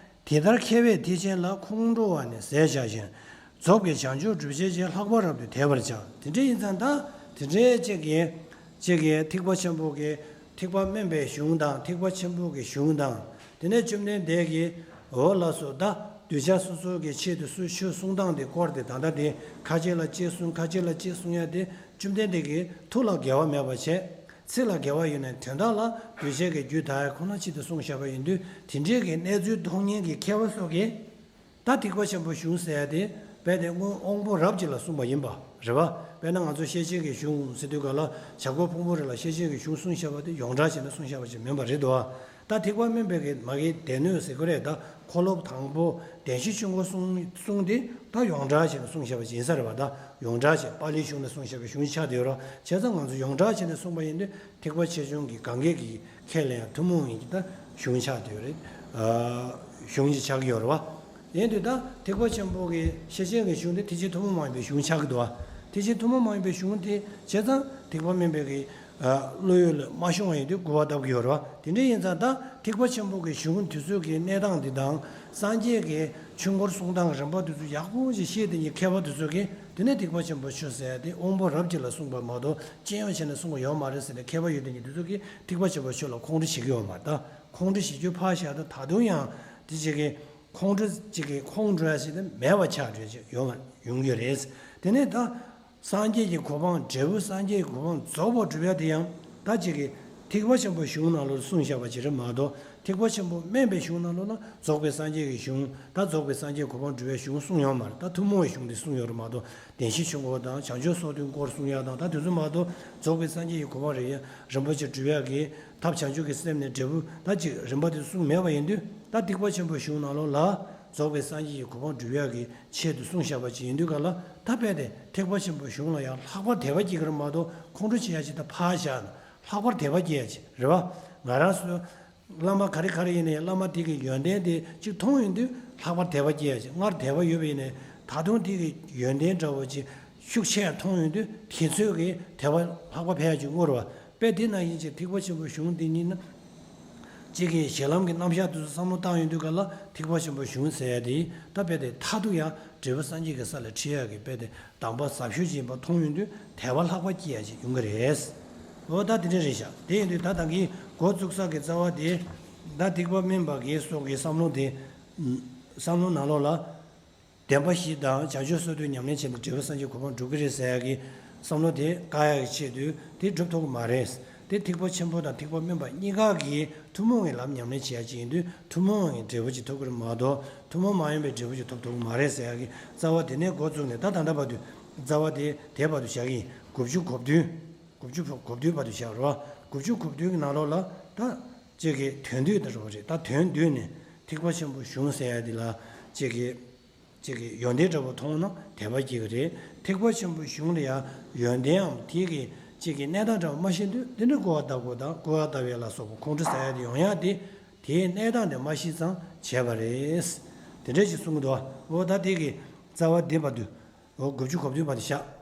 དེ་ལྟར་མཁས་པས་ཐེག་ཆེན་ལ་ཁོང་ཁྲོ་བ་ནི་ཟད་བྱ་ཞིང་། རྫོགས་པའི་བྱང་ཆུབ་སྒྲུབ་བྱེད་ཅིང་ལྷག་པར་རབ་ཏུ་དད་པར་བྱ། དེ་འདྲ་ཡིན་ཙང་ད་དེ་འདྲའི་གཅིག་གིས་གཅིག་གིས་ཐེག་པ་ཆེན་པོ་གི་ཐེག་པ་དམན་པའི་གཞུང་དང་ཐེག་པ་ཆེན་པོ་གི་གཞུང་དང་། དེ་ནས་བཅོམ་ལྡན་འདས་ཀྱིས་འོ་ལགས་སོ་ད་གདུལ་བྱ་སོ་སོ་གི་ཆེད་དུ་སུ་ཆོས་གསུང་སྟངས་དེ་སྐོར་དེ་ད་ལྟ་དེ་ཁ་ཅིག་ལ་ཅི་གསུང་ཁ་ཅིག་ལ་ཅི་གསུང་ཡ་དེ་བཅོམ་ལྡན་འདས་ཀྱི་ཐུགས་ལ་འགལ་བ་མེད་པ་བྱས། ཚིག་ལ་འགལ་བ་ཡོད་ན་དོན་དག་ལ་གདུལ་བྱའི་གི་རྒྱུད་དག་ཡ་ཁོ་ན་ཆེད་དུ་གསུངས་བཞག་པ་ཡིན་དུས་དེ་འདྲའི་གི་གནས་ཚུལ་མཐོང་མཁན་གྱི་མཁས་པ་སོགས་ཀྱིས། ད་ཐེག་པ་ཆེན་པོའི་གཞུང་ཟེར་ཡ་དེ་རྦད་དེ་སྔོན་དབང་པོ་རབ་ཅིག་ལ་གསུངས་པ་ཡིན་པ་རེད་བ། དཔེར་ན་ང་ཚོ་ཤེར་ཕྱིན་གྱི་གཞུང་ཟེར་དུས་ག་ལ་བྱ་རྒོད་ཕུང་པོའི་རི་ལ་ཤེར་ཕྱིན་གྱི་གཞུང་གསུངས་བཞག་པ་དེ་ཡོངས་གྲགས་བྱས་ན་གསུངས་བཞག་པ་ཅིག་མིན་པ་རེད་དོ། ད་ཐེག་པ་དམན་པའི་གི་མ་གི་སྡེ་སྣོད་ཟེར་གི་རེད། ད་འཁོར་ལོ་དང་པོ་བདེན་བཞི་ཆོས་འཁོར་གསུང་གསུང་དེ་ད་ཡོངས་གྲགས་བྱས་ནས་གསུངས་བཞག་པ་ཅིག་ཡིན་ས་རེད་བ། ད་ཡོངས་གྲགས་བྱས་པཱ་ལིའི་གཞུང་ནས་གསུངས་བཞག་པའི་གཞུང་ཆགས་བསྡད་ཡོད་རེད། བྱས་ཙང་ང་ཚོ་ཡོངས་གྲགས་བྱས་ནས་གསུངས་པ་ཡིན་དུས་ཐེག་པ་ཆེ་ཆུང་གི་གང་གས་ཀྱི་ཁས་ལེན་ཡང་ཐུན་མོང་ཡིན་གྱི་ད་གཞུང་ཆགས་བསྡད་ཡོད་རེད། གཞུང་ཅིག་ཆགས་ཀྱི་ཡོད་རེད་བ། ཡིན་དུས་ད་ཐེག་པ་ཆེན་པོ་གི་ཤེར་ཕྱིན་གྱི་གཞུང་དེ་ཐེག་ཆེན་ཐུན་མོང་མ་ཡིན་པའི་གཞུང་ཆགས་ཀྱི་འདུག་བ། ཐེག་ཆེན་ཐུན་མོང་མ་ཡིན་པའི་གཞུང་དེ་བྱས་ཙང་ཐེག་པ་དམན་པའི་གི་བློ་ཡུལ་ལ་མ་ཤོང་བ་ཡིན་དུས་སྐུར་བ་བཏབ་ཀྱི་ཡོད་རེད་བ། དེ་འདྲ་ཡིན་ཙང་ད་ཐེག་པ་ཆེན་པོ་གི་གཞུང་དེ་ཚོ་གི་གནས་སྟངས་འདི་དང་སངས་རྒྱས་ཀྱི་ཆོས་འཁོར་གསུང་སྟངས་རིམ་པ་དེ་ཚོ་ཡག་པོ་ཞིག་ཤེས་དེ་ཉིད་མཁས་པ་དེ་ཚོ་གིས་དེ་ནས་ཐེག་པ་ཆེན་པོ་ཆོས་ཟེར་ཡ་དེ་དབང་པོ་རབ་ཀྱིས་ལ་གསུངས་པ་མ་གཏོགས་སྤྱི་ཡོངས་བྱས་ནས་གསུངས་པ་ཡོད་མ་རེད་ཟེར་ནས་མཁས་པ་ཡོད་དེ་ཉིད་དེ་ཚོ་གིས་ཐེག་པ་ཆེན་པོ་ཆོས་ལ་ཁོང་ཁྲོ་བྱེད་ཀྱི་ཡོད་མ་རེད། ད་ཁོང་ཁྲོ་བྱེད་རྒྱུ་ཕར་བཞག་ད་ད་དུང་ཡང་དེ་ཅིག་གི་ཁོང་ཁྲོ་ཅིག་གི་ཁོང་ཁྲོ་ཡ་ཞིག་ད་མེད་པ་ཆགས་འགྲོ་ཅིག་ཡོང་ཡོང་གི་རེད། དེ་ནས་ད་སངས་རྒྱས་ཀྱི་གོ་འཕང་འབྲས་བུ་སངས་རྒྱས་ཀྱི་གོ་འཕང་རྫོགས་པར་སྒྲུབ་ཡ་དེ་ཡང་ད་ཅིག་གི་ཐེག་པ་ཆེན་པོའི་གཞུང་ནང་ལོགས་གསུངས་བཞག་པ་ཅིག་རེད་མ་གཏོགས་ཐེག་པ་ཆེན་པོ་དམན་པའི་གཞུང་ནང་ལོགས་ལ་རྫོགས་པའི་སངས་རྒྱས་ཀྱི་གཞུང་ད་རྫོགས་པའི་སངས་རྒྱས་གོ་འཕང་སྒྲུབ་པའི་གཞུང་གསུངས་ཡོད་མ་རེད། ད་ཐུན་མོང་བའི་གཞུང་དེ་གསུངས་ཡོད་རེད་མ་གཏོགས་བདེན་བཞི་ཆོས་འཁོར་དང་བྱང་ཆུབ་སོ་བདུན་སྐོར་གསུང་ཡ་དང་ད་དེ་ཚོ་མ་གཏོགས་རྫོགས་པའི་སངས་རྒྱས་ཀྱི་གོ་འཕང་རེ་རིམ་པ་ཅིག་སྒྲུབ་ཡ་གི་ཐབས་བྱང་ཆུབ་ཀྱི་སེམས་ནས་འབྲས་བུ་ད་ཅིག་རིམ་པ་དེ་གསུངས་མེད་པ་ཡིན་དུས་ད་ཐེག་པ་ཆེན་པོའི་གཞུང་ནང་ལོགས་ལ་རྫོགས་པའི་སངས་རྒྱས་ཀྱི་གོ་འཕང་སྒྲུབ་ཡག་གི་ཆེད་དུ་གསུངས་བཞག་པ་ཅིག་ཡིན་དུས་ག་ལ་ད་རྦད་དེ་ཐེག་པ་ཆེན་པོའི་གཞུང་ལ་ཡང་ལྷག་པར་དད་པ་སྐྱེ་གི་རེད་མ་གཏོགས་ཁོང་ཁྲོ་བྱེད་ཡ་ཅིག་ད་ཕར་བཞག་ན་ལྷག་པར་དད་པ་སྐྱེ་ཡ་ཅིག་རེད་བ། ང་རང་ཚོ་བླ་མ་ག་རེ་ག་རེ་ཡིན་ནའི་བླ་མ་དེ་གི་ཡོན་ཏན་དེ་གཅིག་མཐོང་ཡོང་དུས་ལྷག་པར་དད་པ་སྐྱེ་ཡ་ཅིག་སྔར་དད་པ་ཡོད་པ་ཡིན་ནའི་ད་དུང་དེ་གི་ཡོན་ཏན་འདྲ་བོ་ཅིག་ཤུགས་ཆེ་མཐོང་ཡོང་དུས་དེ་ཚོས་གི་དད་པ་ལྷག་པར་འཕེལ་ཡ་ཅིག་བསྔོ་ར་བ། དཔེ་དེ་ནང་བཞིན་གྱི་ཐེག་པ་ཆེན་པོའི་གཞུང་འདི་ཉིད་ནི། གཅིག་གིས་གཞན་ལམ་གྱི་རྣམ་གཞག་དེ་ཚོ་བསམ་བློ་བཏང་ཡོང་དུས་ག་ལ་ཐེག་པ་ཆེན་པོའི་གཞུང་ཟེར་ཡ་དེ་ད་དཔེ་དེ་མཐར་ཐུག་ཡང་འབྲས་བུ་སངས་རྒྱས་ཀྱི་ས་ལ་ཁྲིད་ཡ་གི་དཔེ་དེ་གདམས་པ་ཟབ་ཤོས་ཅིག་ཡིན་པ་མཐོང་ཡོང་དུས་དད་པ་ལྷག་པ་སྐྱེ་ཡ་ཅིག་ཡོང་གི་རེད། འོ་ད་དེ་འདྲ་རེད་ཤག་དེ་ཡིན་དུས་ད་ད་གིན་འགོ་བཙུགས་ས་གི་རྩ་བ་དེ་ད་ཐེག་པ་དམན་པ་གི་སོགས་ཀྱི་བསམ་བློ་དེ། བསམ་བློ་ནང་ལོགས་ལ། བདེན་པ་བཞི་དང་བྱང་ཆུབ་སོ་བདུན་ཉམས་ལེན་བྱས་ནས་འབྲས་བུ་སངས་རྒྱས་གོ་འཕང་འགྲུབ་ཀྱི་རེད་ཟེར་ཡག་གི་བསམ་བློ་དེ་བཀག་ཡག་གི་ཆེད་དུ་དེ་སྒྲུབ་ཐུབ་ཀྱི་མ་རེད། དེ་ཐེག་པ་ཆེན་པོ་དང་ཐེག་པ་དམན་པ་གཉིས་ཀ་གིས་ཐུན་མོང་གི་ལམ་ཉམས་ལེན་བྱེད་ཡག་ཅིག་ཡིན་དུས་ཐུན་མོང་གི་འབྲས་བུ་ཅིག་ཐོབ་ཀྱི་རེད་མ་གཏོགས་ཐུན་མོང་མ་ཡིན་པའི་འབྲས་བུ་ཅིག་ཐོབ་ཐུབ་ཀྱི་མ་རེད་ཟེར་ཡག་གི་རྩ་བ་དེ་ནས་འགོ་བཙུགས་ནས་ད་ད་ལྟ་བར་དུ་རྩ་བ་དེ་དེ་བར་དུ་བཞག་གི་ཡིན། དགུ་བཅུ་གོ་བདུན། དགུ་བཅུ་གོ་བདུན་བར་དུ་བཞག་རོགས། དགུ་བཅུ་གོ་བདུན་གྱི་ནང་ལོགས་ལ་ད་ཅིག་གི་དོན་བསྡུས་ད་རོགས་རེད། ད་དོན་བསྡུས་ནས་ཐེག་པ་ཆེན་པོའི་གཞུང་ཟེར་ཡག་འདི་ལ་ཅིག་གི་ཅིག་གི་ཡོན་ཏན་འདྲ་པོ་མཐོང་ན་དད་པ་སྐྱེ་གི་རེད། ཐེག་པ་ཆེན་པོའི་གཞུང་ལ་ཡང་ཡོན་ཏནའམ་དེ་གི་ཅིག་གི་གནས་སྟངས་འདྲ་པོ་མ་ཤེས་དུས་དེ་འདྲ་སྐུར་བ་བཏབ་དགོས་དང་སྐུར་བ་བཏབ་ཡག་ལ་སོགས་པ་ཁོང་ཁྲོ་ཟ་ཡག་དེ་ཡོང་ཡག་དེ་དེའི་གནས་སྟངས་དེ་མ་ཤེས་ཙང་བྱས་པ་རེད། དེ་འདྲ་ཞིག་གསུང་གི་འདུག་འོ་ད་དེ་གི་རྩ་བ་འདི་བར་དུ། འོ་དགུ་བཅུ་གོ་བདུན་བར་དུ་བཞག